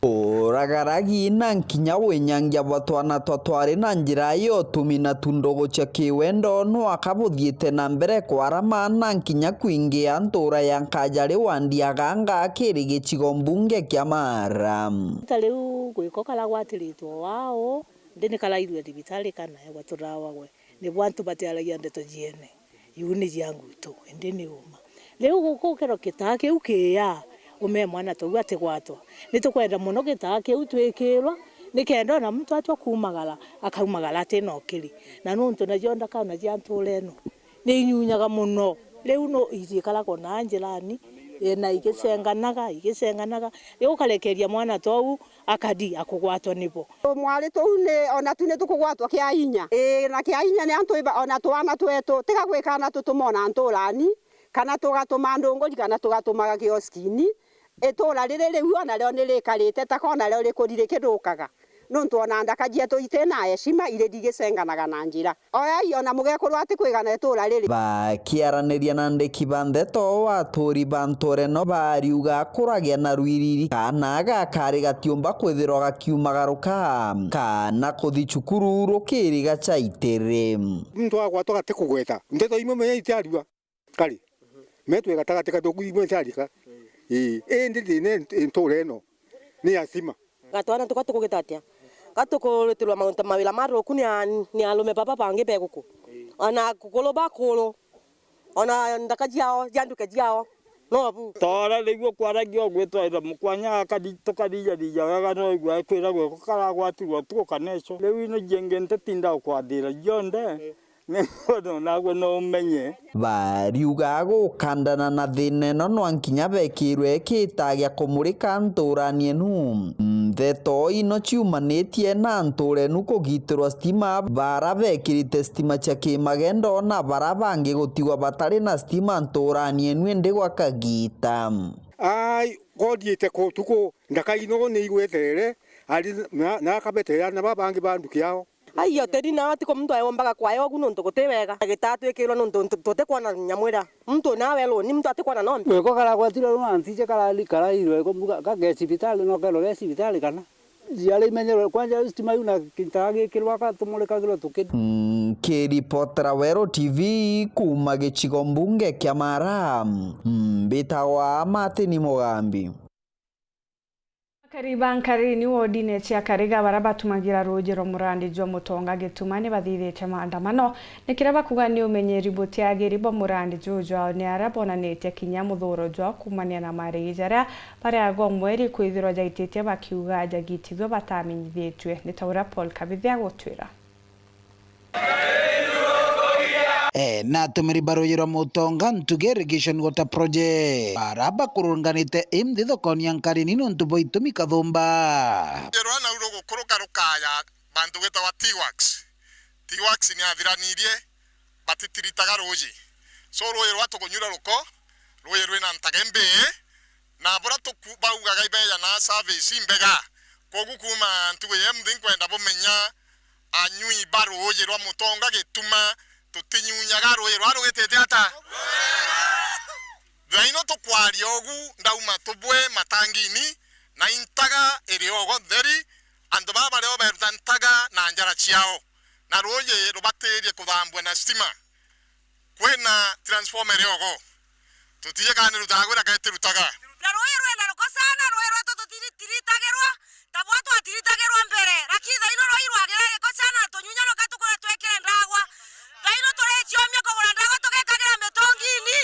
Uragaragi na nkinya winyangia bwa twana twa twari na njira ya utumi na tu ndogo cia kiwendo nwaka buthiite na mbere kwarama na nkinya kwingia ntuura ya Nkajari wandi ya Ganga kiri gicigo mbunge kia Mara. Ta riu gwiko karagwatiritwe wao, ndi ni karairue thibitari kana egwa turawa gwe. Nibo antu batiaragia ndeto ciene. Iu ni cia ngwito, indi ni uma. Riu guku kiro gitaa kiu kiia, ume mwana tou atigwatwa. Ni tukwenda mono gitaa kiu twikirwa, nikenda ona muntu atua kuumagara, akaumagara ati na ukiri. Na nuntu nacio ndakana cia ntuura ino, ni inyunyaga mono. Riu no icikaragwa na njirani, e, na igicenganaga, igicenganaga. Riu ukarekeria mwana tou, akadi akugwatwa nibo. Mwari tuu ni, ona tu ni tukugwatwa kia inya. Ii, na kia inya ni antu iba, ona twana twetu, tiga gwikana tutumona nturani, kana tugatuma ndunguri, kana tugatumaga kioskini. Itura riri riu ona rio ni rikarite, taka ona rio rikuri rikirukaga. Nuntu ona ndaka cietu iti na heshima, iri rigicenganaga na njira. Oyai ona mugekuru atikwigana itura riri. Bakiaraniria na ndiki ba ndeto, aturi ba ntuura ino bariuga kuragia na rwiriri, kaana gakari gatiumba kwithirwa gakiumagaruka, kana kuthi cukuru rukiri gacaitiri. Muntu agwatwa gatikugweta. Ndeto imwe menya itiarua kari. Metwe gatagati kathuku imwe itiarika. Ii, indi thina ntuura ino ni ya stima. Gatwana tuka tukugita atia? Ka tukurutirwa mauntu mawira ma ruku ni a-, ni arume baba bangi be guku. Ona akukuru bakuru. Ona ndaka ciao, cia nduke ciao. No bu. Tora niguo kwaragia ugwitwarira mukwanya akari-, tukarijariria wega no igua kwiragwo karagwatirwa tuku kana ico. Riu ino ciengi ntitinda ukwathira cionthe. Ni bono nagwe no umenye. Bariuga gukandana na thina ino nwa nkinya bekirwe kitagia kumurika nturani enu. Ndeto ino ciumanitie na ntura enu kugitirwa stima, bara bekirite stima cia kimagendo na bara bangi gutigwa batari na stima nturani enu indi gwa kagita. Ai, gothiite ku tuku, ndaka ino ni igweterere, ari na, na akabete ana ba bangi ba nduki yao. Ai, hoteli nao tiko muntu ayombaga kwaya ogu nontu guti wega. Gitaa twikirwa nontu tu-, tutikwona nyamwira. Muntu nawe runi, muntu atikwona nombi. Gwiko karagwatire runa ntije karari karairwe kumbuga kage cibitari no kerwa ge cibitari kana. Ciari imenyerwe kwanja stima iu na kintaga gikirwa ka tumurikagirwa tuki. Nkiripotera Weru T V kuma gicigo mbunge kia Mara, mbitagwa Martin Mugambi. Akari ba Nkarini wodine cia Kariga baria batumagira ruuji rwa murandi jwa Mutonga Gituma ni bathithitie maandamano, ni kiria bakuga ni umenyeri butiagiri bwa murandi juu jwao, ni aria bonanitie kinya muthuro jwao kuumania na marigi jaria bariagwa mweri kwithirwa jaititie, bakiuga jagitithua batamenyithitue. Ni ta uria Paul Kabithi agutwira. Eh, na atumiri ba ruuji rwa Mutonga Ntuge Irrigation Water Project bara bakurunganite imthi thokoni ya Nkarini niuntu bwa itumi kathumba. Ruuji rwa nau rugukuruka rukaya bantu gwitagwa T-Works. T-Works ni athiranirie, batitiritaga ruuji. So ruuji rwa tukunyura ruko, ruuji rwina ntaga imbii, na buria tuku-, baugaga ibeja na service imbega. Kwogu kuuma ntugu ya imthi nkwenda bumenya anyui ba ruuji rwa Mutonga Gituma, tutinyunyaga ruuji rwa rugitite ata? Thaino tukwaria ugu, ndauma tubwe matangini, na intaga iri ogo ntheri, antu baba bario beruta ntaga na njara ciao, na ruuji rubatirie kuthambua na stima. Kwina transformer iri ogo. Tutiji kana ni rutaga gwira kana itirutaga. Na ruuji rwina ruko sana, ruuji rwetu tutiri-, tiritagirwa, ta bwa twatiritagirwa mbere. Lakini thaino ruuji rwagira giko sana, tunyunyanoka tukuria twikire ndagwa. Thaino turiciomia kugura ndagwa tugikagira mitungini.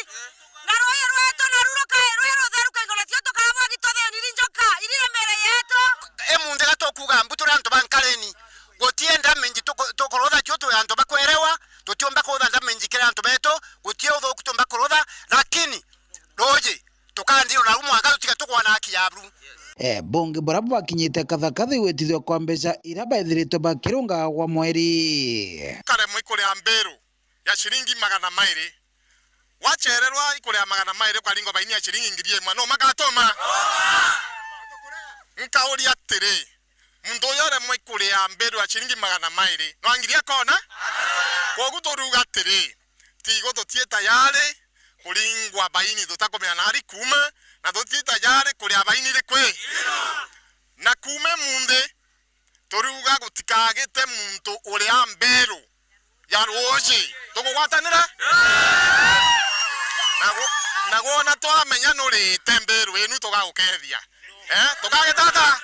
Na ruuji rwetu naru rukae rwi rutheru kaingora tio tukara bwagi tuthiniri njoka, iriremere yetu. Imunthi ga tukuga mbu turi antu ba Nkarini. Gutie damage tuku-, tukurutha cio turi antu ba kwerewa, tutiumba kurutha damage kiri antu betu, gutie uthuku tuumba kurutha, lakini ruuji tukandiro naru mwanka tutiga tukwona haki ya buru. Eh, bungi buria bwakinyite Kathakathi gwitithua kwa mbeca iria baithiritwe bakirungaga gwa mweri. Karemwe ikuria mbiru ya ciringi magana mairi. Wachererwa ikuria magana mairi ukaringwa baini ya ciringi ngiri imwe, no magatuma? Nkauria atiri, muntu uyu aremwa ikuria mbiru ya ciringi magana mairi, no angiri akona? Kwogu turiuga atiri, tigo tutie tayari kuringwa baini tutakumenya nari kuuma, na tutie tayari kuria baini rikwi. Na kuuma munthi, turiuga gutikagite muntu uria mbiru ya ruuji. Tukugwatanira? Na gu-, na gwona twamenya nurite mbiru inu, tugagukethia. Eh, tukagitata?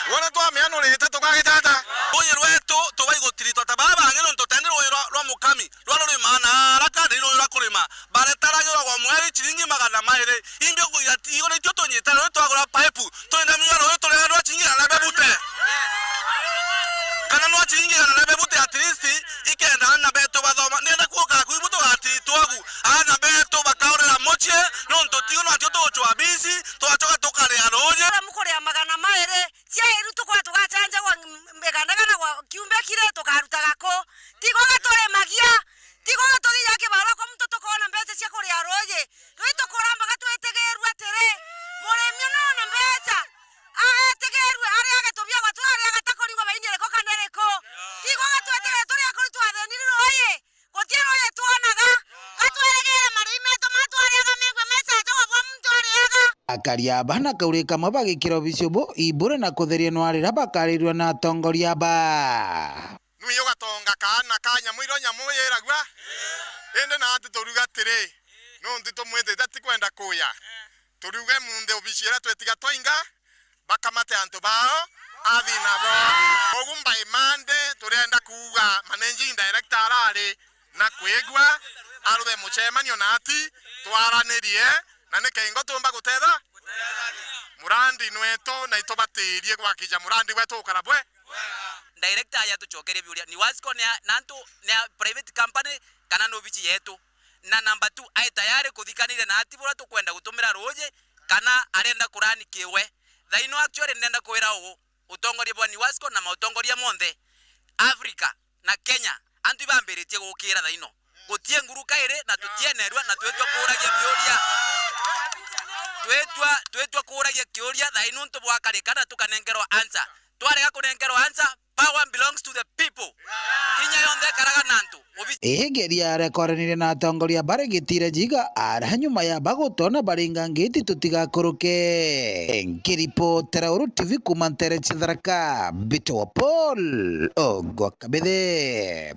Gwona twamenya nurite, tukagitata? Ruuji rwetu tubaigutiritwa ta baba bangi, nontu teni ruuji rwa, rwa mukami, rwa rurima na ara kandi ruuji rwa kurima. Baretaragirwa gwa mweri ciringi magana mairi. Imbi ukuiga ti iguru itio tunyite ruuji twagura paipu, twina miga ruuji turega rwa ciringi igana na bebute. Kana rwa ciringi igana na bebute at least, ikenda aana betu bathoma. Ndienda kuuka kwibu tugatiitwa agu. Aana betu bakaurira mucii, nontu tigo natio tugucwa bisi, tugacoka tukaria ruuji. Ura mukuria magana mairi, cia iru tukwa tugacanjagwa m-, miganda kana gwa kiumbe kiri tukarutaga ku. Tigo gaturimagia. Tigo gatuthiaga kibarua kwa muntu tukoona mbeca cia kuria ruuji. Rwi tukuramba gatwitigiirua atiri, murimi ona ona mbeca, a-, etigiirue ariage tubiagwa tu, ariaga ta kuringwa baini iriku kana iriku. Tigo gatwitigiirue turi akuri twathiniri ruuji. Guti ruuji twonaga, gatweregeere marui metu ma twariaga mengwe meca jogwa bwa muntu ariaga. Akari aba na kauri kamwe bagikira obisi obo ibure na kutheria nwa riria bakarirua na atongoria aba. Nui ugatonga kaana ka nyamu iria nyamu yiragua? Indi naati turiuga atiri, nunthi tumwitite ti kwenda kuya. Turiuga imunthi obici iria twetiga twainga, bakamate antu bao, athi nabo. Kogu by Monday turienda kuuga managing director arari na kwigua, aruthe mucemanio naati, twaranirie, na ni kengo tuumba gutetha. Murandi nwetu na itubatirie gwakija murandi wetu ukara bwe. Director aja atucokerie biuria, ni Wasco ni a, nantu ni a private company kana ni obici yetu? Na number two, ai tayari kuthikanire na ati buria tukwenda gutumira ruuji kana arenda kurani kiwe? Thaino actually ndenda kwira uu, utongoria bwa ni Wasco na mautongoria monthe Africa na Kenya, antu ibambiritie gukira thaino. Gutie nguruka iri na tutienerua na twitwa kuuragia biuria. Twitwa, twitwa kuuragia kiuria thaino ntu bwakarika na tukanenkerwa answer. Twarega kunenkerwa answer, power belongs to the people. Inya yonthe ikaraga na antu. Obi- Igeria aria kwaraniria na atongoria bari Gitira Jiga, ara nyuma ya bagutona baringa ngiti tutigakuruke. Nkiripotera Uru T V kuma ntere cia Tharaka, mbitagwa Paul Ogwa Kabithe.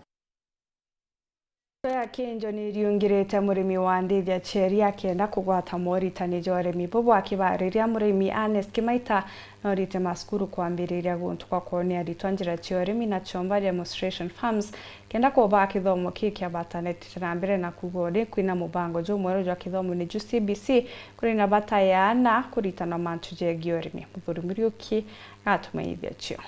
Ya Kinjo ni iriungirite murimi wa ndithia cieri akenda kugwata moritani ja urimi bubu. Akibariria, murimi Ernest Kimaita norite ma cukuru kwambiriria guntu kwa kwonia aritwa njira cia urimi na chomba demonstration farms kenda kuba kithomo ki kia bata. Netite na mbere na kuuga uri kwina mubango jumweru jwa kithomo ni ju C B C kuri na bata ya ana kuritanwa mantu jegie urimi. Muthuri Muriuki atumenyithia cio.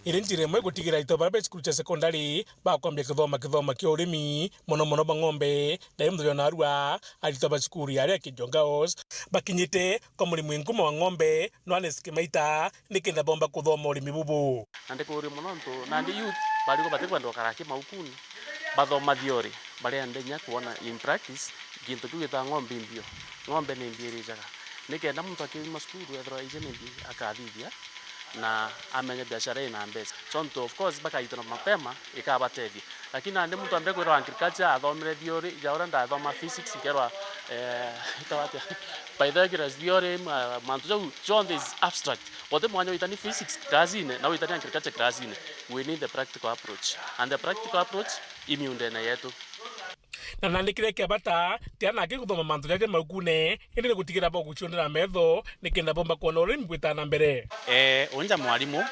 Iri njira imwe gutigira aritwa baria be cukuru cia sekondari bakwambia kithoma kithoma kia urimi, mono mono bwa ng'ombe. Na yu muthenya wa narua, aritwa ba cukuru ya aria Kinjo Girls bakinyite kwa murimi nkuma wa ng'ombe, Noanes Kimaita, nikenda bomba kuthoma urimi bubu. Na ndikuuria mono ntu nandi youth barigwa batikwenda gukara ki maukuni, bathoma theory, barienda inya kwona in practice gintu kiu gitawa ng'ombe imbio, ng'ombe ni mbi irijaga, nikenda muntu akiuma cukuru ethirwa ije ni mbi akathithia na amenya biashara ina mbeca. So ntu, of course, bakaitana mapema ikabatethia. Lakini nandi muntu ambe kwirwa agriculture, athomere theory, ja uria ndathoma physics, nkerwa, eh, itawa atia? Pythagoras theorem, ah, mantu jau jonthe is abstract. Guti mwanya witani physics class-ine na witani agriculture class-ine. We need the practical approach. And the practical approach i miundene yetu. Na nandi kiria kia bata, ti anake guthoma mantu jaja maukune, indi ni gutigira baguciondera metho, nikenda bomba kwona urimi bwitana mbere. Eh, unja mwarimu,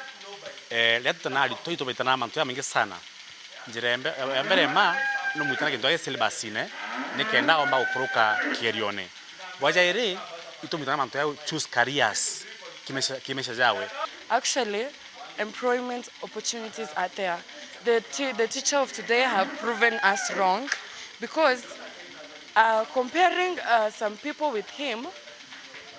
eh, riria tutana aritwa, itubitana na mantu jamaingi sana. Njira ya mbe-, ya mbere ma, numwitana gintu gya syllabus-ine, nikenda omba gukuruka kigerione. Bwa jairi, itumwitana mantu ya choose careers, kimaisha, kimaisha jawe. Actually, employment opportunities are there. The t-, the teacher of today have proven us wrong because, uh, comparing, uh, some people with him,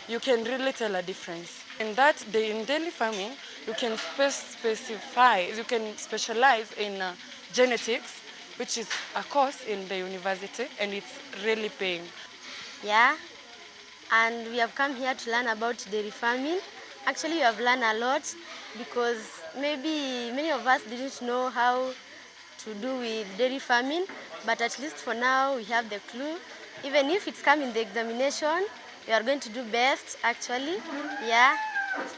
you can really tell a difference. In that, the, in dairy farming, you can spe-, specify, you can specialize in, uh, genetics, which is a course in the university, and it's really paying. Yeah, and we have come here to learn about dairy farming. Actually, we have learned a lot because maybe many of us didn't know how to do with dairy farming, but at least for now we have the clue. Even if it's come in the examination, we are going to do best, actually. Yeah,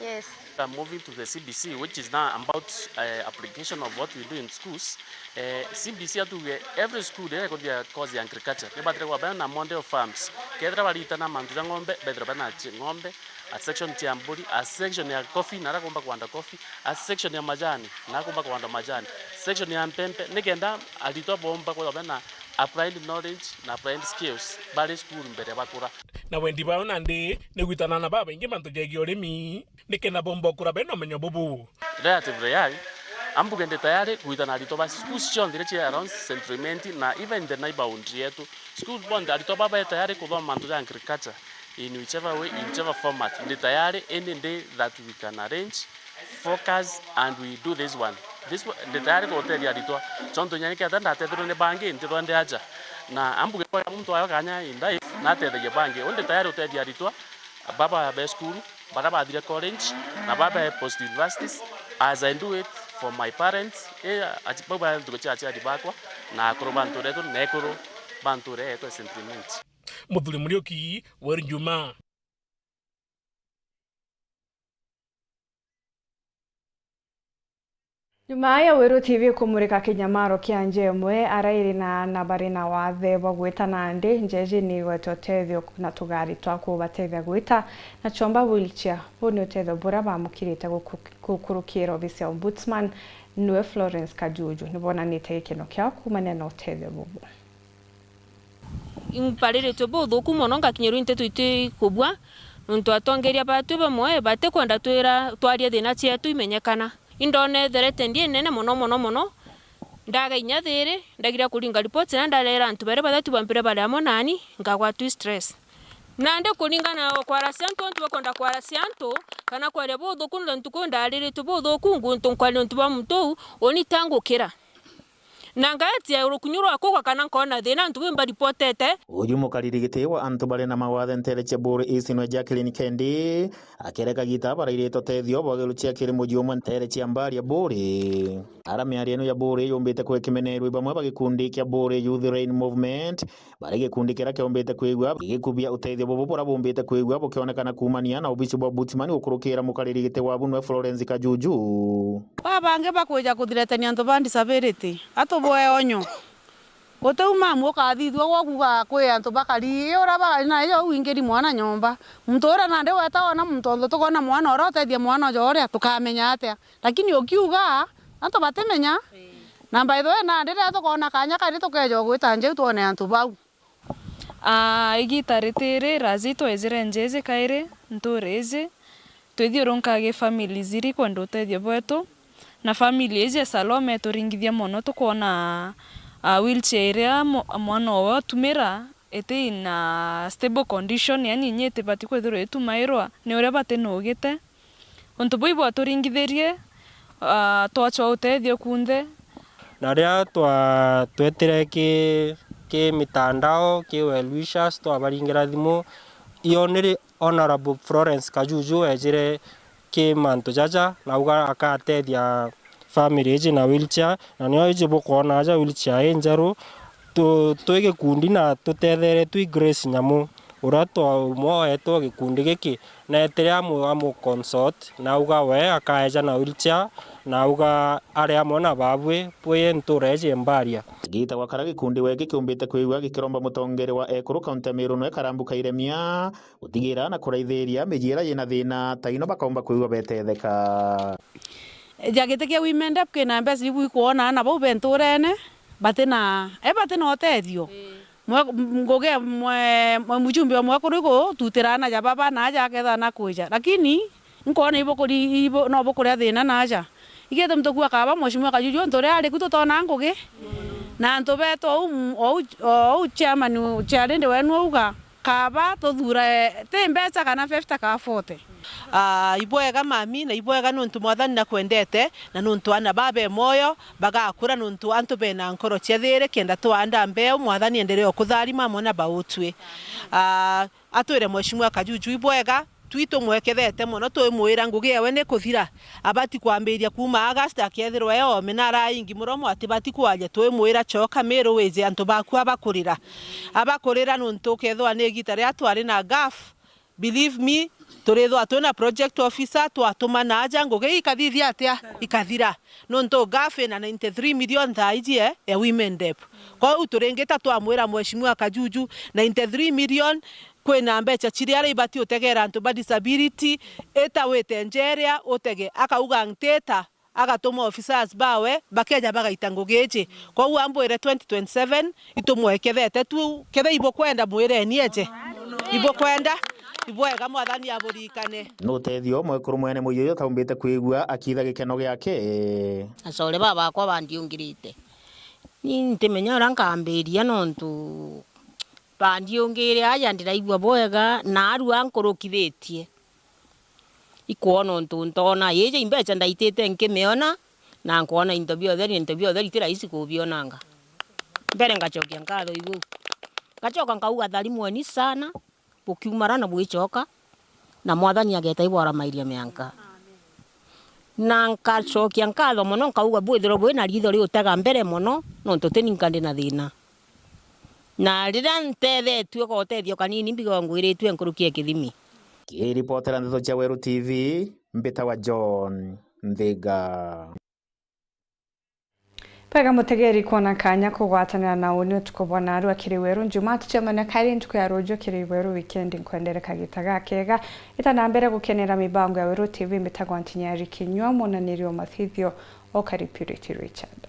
yes. I'm moving to the C B C, which is now about, uh, application of what we do in schools. Uh, C B C atuge every school iria ikuthia course ya agriculture, nibatire kuba bena model farms. Kethira baritana mantu ja ng'ombe, bethira bena chi-, ng'ombe, a section cia mburi, a section ya coffee, na aria kumba kuanda coffee, a section ya majani, na aria kumba kuanda majani, section ya mpempe, nikenda aritwa bomba kwithirwa bena applied knowledge na applied skills bari school mbere bakura. Na wendi bao nandi ni gwitana na babaingi mantu jegie urimi, nikenda bomba ukura bena umenyo bubu. Relatively young, ambuge ndi tayari gwitana aritwa ba schools cionthe iria cia around Central Imenti na even the neighborhood yetu. School bonthe aritwa baba be tayari kuthoma mantu ja agriculture. In whichever way, in whichever format, ndi tayari, any day that we can arrange, focus and we do this one. This one, ndi tayari gutethia aritwa. Tontu inya nikenda ndatethirwe ni bangi, ndithwa ndi aja. Na ambuge kwa muntu ayo kanya in life, natethagia bangi. U ndi tayari gutethia aritwa, baba be school, baria bathire college, na baba be post universities, as I do it for my parents, eh, aci-, bau ba ntuku cia aciari bakwa, na akuru ba ntuura yetu, na ekuru ba ntuura yetu ya Central Imenti. Muthuri Muriuki, Weru Njuma. Nyuma ya Weru T V kumurika kinyamaro kia nja imwe, arairi na aana bari na wathe bwa gwita nandi njejini igwete utethio na tugari twa kubatethia gwita na chomba wheelchair. Buu ni utethio buria bamukirite guku-, gukurukira obisi ya Ombudsman, niwe Florence Kajuju. Nibonanite gikeno kiao kuumania na utethio bubu. Impariritwe buthuku mono, ngakinyirwa i nteto itikubua, nontu atongeria baatu bamwe batikwenda twira, twaria thiina cietu imenyekana. Indonetherete ndie nene mono, mono, mono. Ndaga inya thiiri, ndagiria kuringa ripoti, na ndarera antu baria bathatu ba mbere bari amwe nani, nkagwatwa i stress. Nandi kuringana na kwaracia antu, antu bakwenda kwaracia antu, kana kwaria buthuku, nontu kuu ndariritwe buthuku, nguntu nkwaria untu bwa muntu uu, uni tangukira. Na ngaetia rukunyu rwa kugwa kana nkoona thiina antu bimbaripotete. Uju mukariri giti wa antu bari na mawathe nteere cia Buuri East nwe Jacqueline Kendi, akiere kagita barairite utethio bwa wheelchair kiri muji umwe nteere cia Mbaria Buuri. Ara miario ino ya Buuri yumbite kwikimenerwa i bamwe ba gikundi kia Buuri Youth Rain Movement, bari gikundi kiria kiumbite kwigua gigikubia utethio bubu buria bumbite kwigua bukionekana kuumania na obisi bwa Ombudsman gukurukira mukariri giti wabu nwe Florence Kajuju. Babangi bakwija kuthiretania antu ba disability, atubwe onyo. Guti u mamu ukathithua gwa kuuga kwi antu bakari, i uria bakari na ijo uu ingiri mwana nyomba. Muntu uria nandi weta wona muntu onthe tukona mwana uria utethia mwana ujo uria, tukamenya atia? Lakini ukiuga, antu batimenya. Na by the way, nandi riria tukona kanya kari tukeja gwita njau twone antu bau. Aa, igita ritiri, raji twejire nja iji kairi, ntuura iji, twithiurunkaga i families iria ikwenda utethio bwetu, na family iji ya Salome ituringithia mono, tukwona, aa, wheelchair iria mo-, mwana owe utumira iti in a stable condition, yani inya itibati kwithirwa itumairwa ni uria batinugite. Untu buu ibwaturingithirie, aa, twachwa utethio kunthe. Na riria twa-, twetire ki, ki mitandao, ki well wishers, twabaringira thimu, ionire Honourable Florence Kajuju ejire ki mantu jaja, na auga akatethia family iji na wheelchair, na nio iji bukwona aja wheelchair i njeru, tu-, twi gikundi na tutetheretwe i Grace Nyamu, uria twa-, umwe wetu wa gikundi giki, na etire amu-, amu consult, na auga we akaeja na wheelchair, na auga ari amwe na babwi bwi ntuura iji Mbaria. Gita gwakara gikundi we gikiumbite kwigua gikiromba mutongeria wa ekuru kaunti ya Meru nwe Karambu Kairemia gutigira na kuraithiria miji iria yina thina ta ino bakaumba kwigua betetheka. Ja giti kia Women Rep kina mbeca ibu ikwona ana bau be ntuurene, batina, e, batina utethio. Mwe-, ngugi e mwe-, mwe-, mujumbe o mwekuru igututira ana ja baba na aja akethana kwija. Lakini, nkwona ibukuri-, ibu-, no bukuria thina na aja. Igiti muntu kua kaba Mheshimiwa Kajuju, ontu uria ari ku tutona ngugi. Na antu betu ou, ou, ou chairman, chairlady wenu auga, kaba tuthure, ti mbeca kana fifty kana forty. Aa, ibwega mami, na ibwega nuntu Mwathani nakwendete, na nuntu ana baa be mwoyo bagakura, nuntu antu bena nkoro cia thiiri, kenda twaanda mbeu, Mwathani endelee o kutharima amwe na bautwi. Aa, atwire Mheshimiwa Kajuju ibwega, twi tumwekethete mono, twimwira ngugi ewe ni kuthira. Abati kwambiria kuuma August akethirwa e oome na araingi muromo atibati kwaria, twimwira, coka Meru wije antu baku abakurira. Abakurira nuntu ukethirwa ni igita riria twari na gaf, believe me, turithwa twina project officer, twatuma na aja ngugi ikathithia atia? Ikathira. Nuntu gaf ina ninety-three million thaa iji, eh, ya Women Rep. Kwou turingita twamwira Mheshimiwa Kajuju, ninety-three million, kwina mbeca ciria ibati utegera antu ba disability, ita wite njeria, utege, akauga ntita, agatuma officers bawe, bakeja bagaita ngugi iji. Kwou ambwire twenty twenty-seven, itumwekethete tu, ketha ibukwenda mwireni eje. Ibukwenda, ibwega Mwathani aburikane. Ni utethio mwekuru mwene muiyo uyu ataumbite kwigua akitha gikeno giake. Acore baba bakwa bandiungirite. Ni ntimenya uria nkambiria nontu bandiungire aja ndiraigua bwega na arua nkurukithitie. Ikwona untu ntoona, iji imbeca ndaitite nkimiona, na nkwona into bionthe, ni into bionthe iti rahisi kubionanga. Mbere ngacokia nkatho iu. Ngacoka nkauga, "Thari mweni sana, bukiumara na bwicoka, na Mwathani ageeta ibwaramairia mianka." Na nkacokia nkatho mono, nkauga, "Bwithirwe bwina riitho riutega mbere mono, nontu tini nka ndi na thina." Na riria ntethetue kwa utethio kanini, mbigagwa ngwiritue nkuruki ya kithimi. Kiripotera ndeto cia Weru T V, mbitagwa John Nthiga. Bwega mutegeri kwona kanya kugwatanira na uni utuku bwa narua kiri Weru Njumaa, tucemania kairi ntuku ya ruju kiri Weru wikendi. Nkwendere kagita gakega. Ita na mbere gukenera mibango ya Weru T V, mbitagwa Ntinyari Kinyua, munaniri wa mathithio o kari Purity Richard.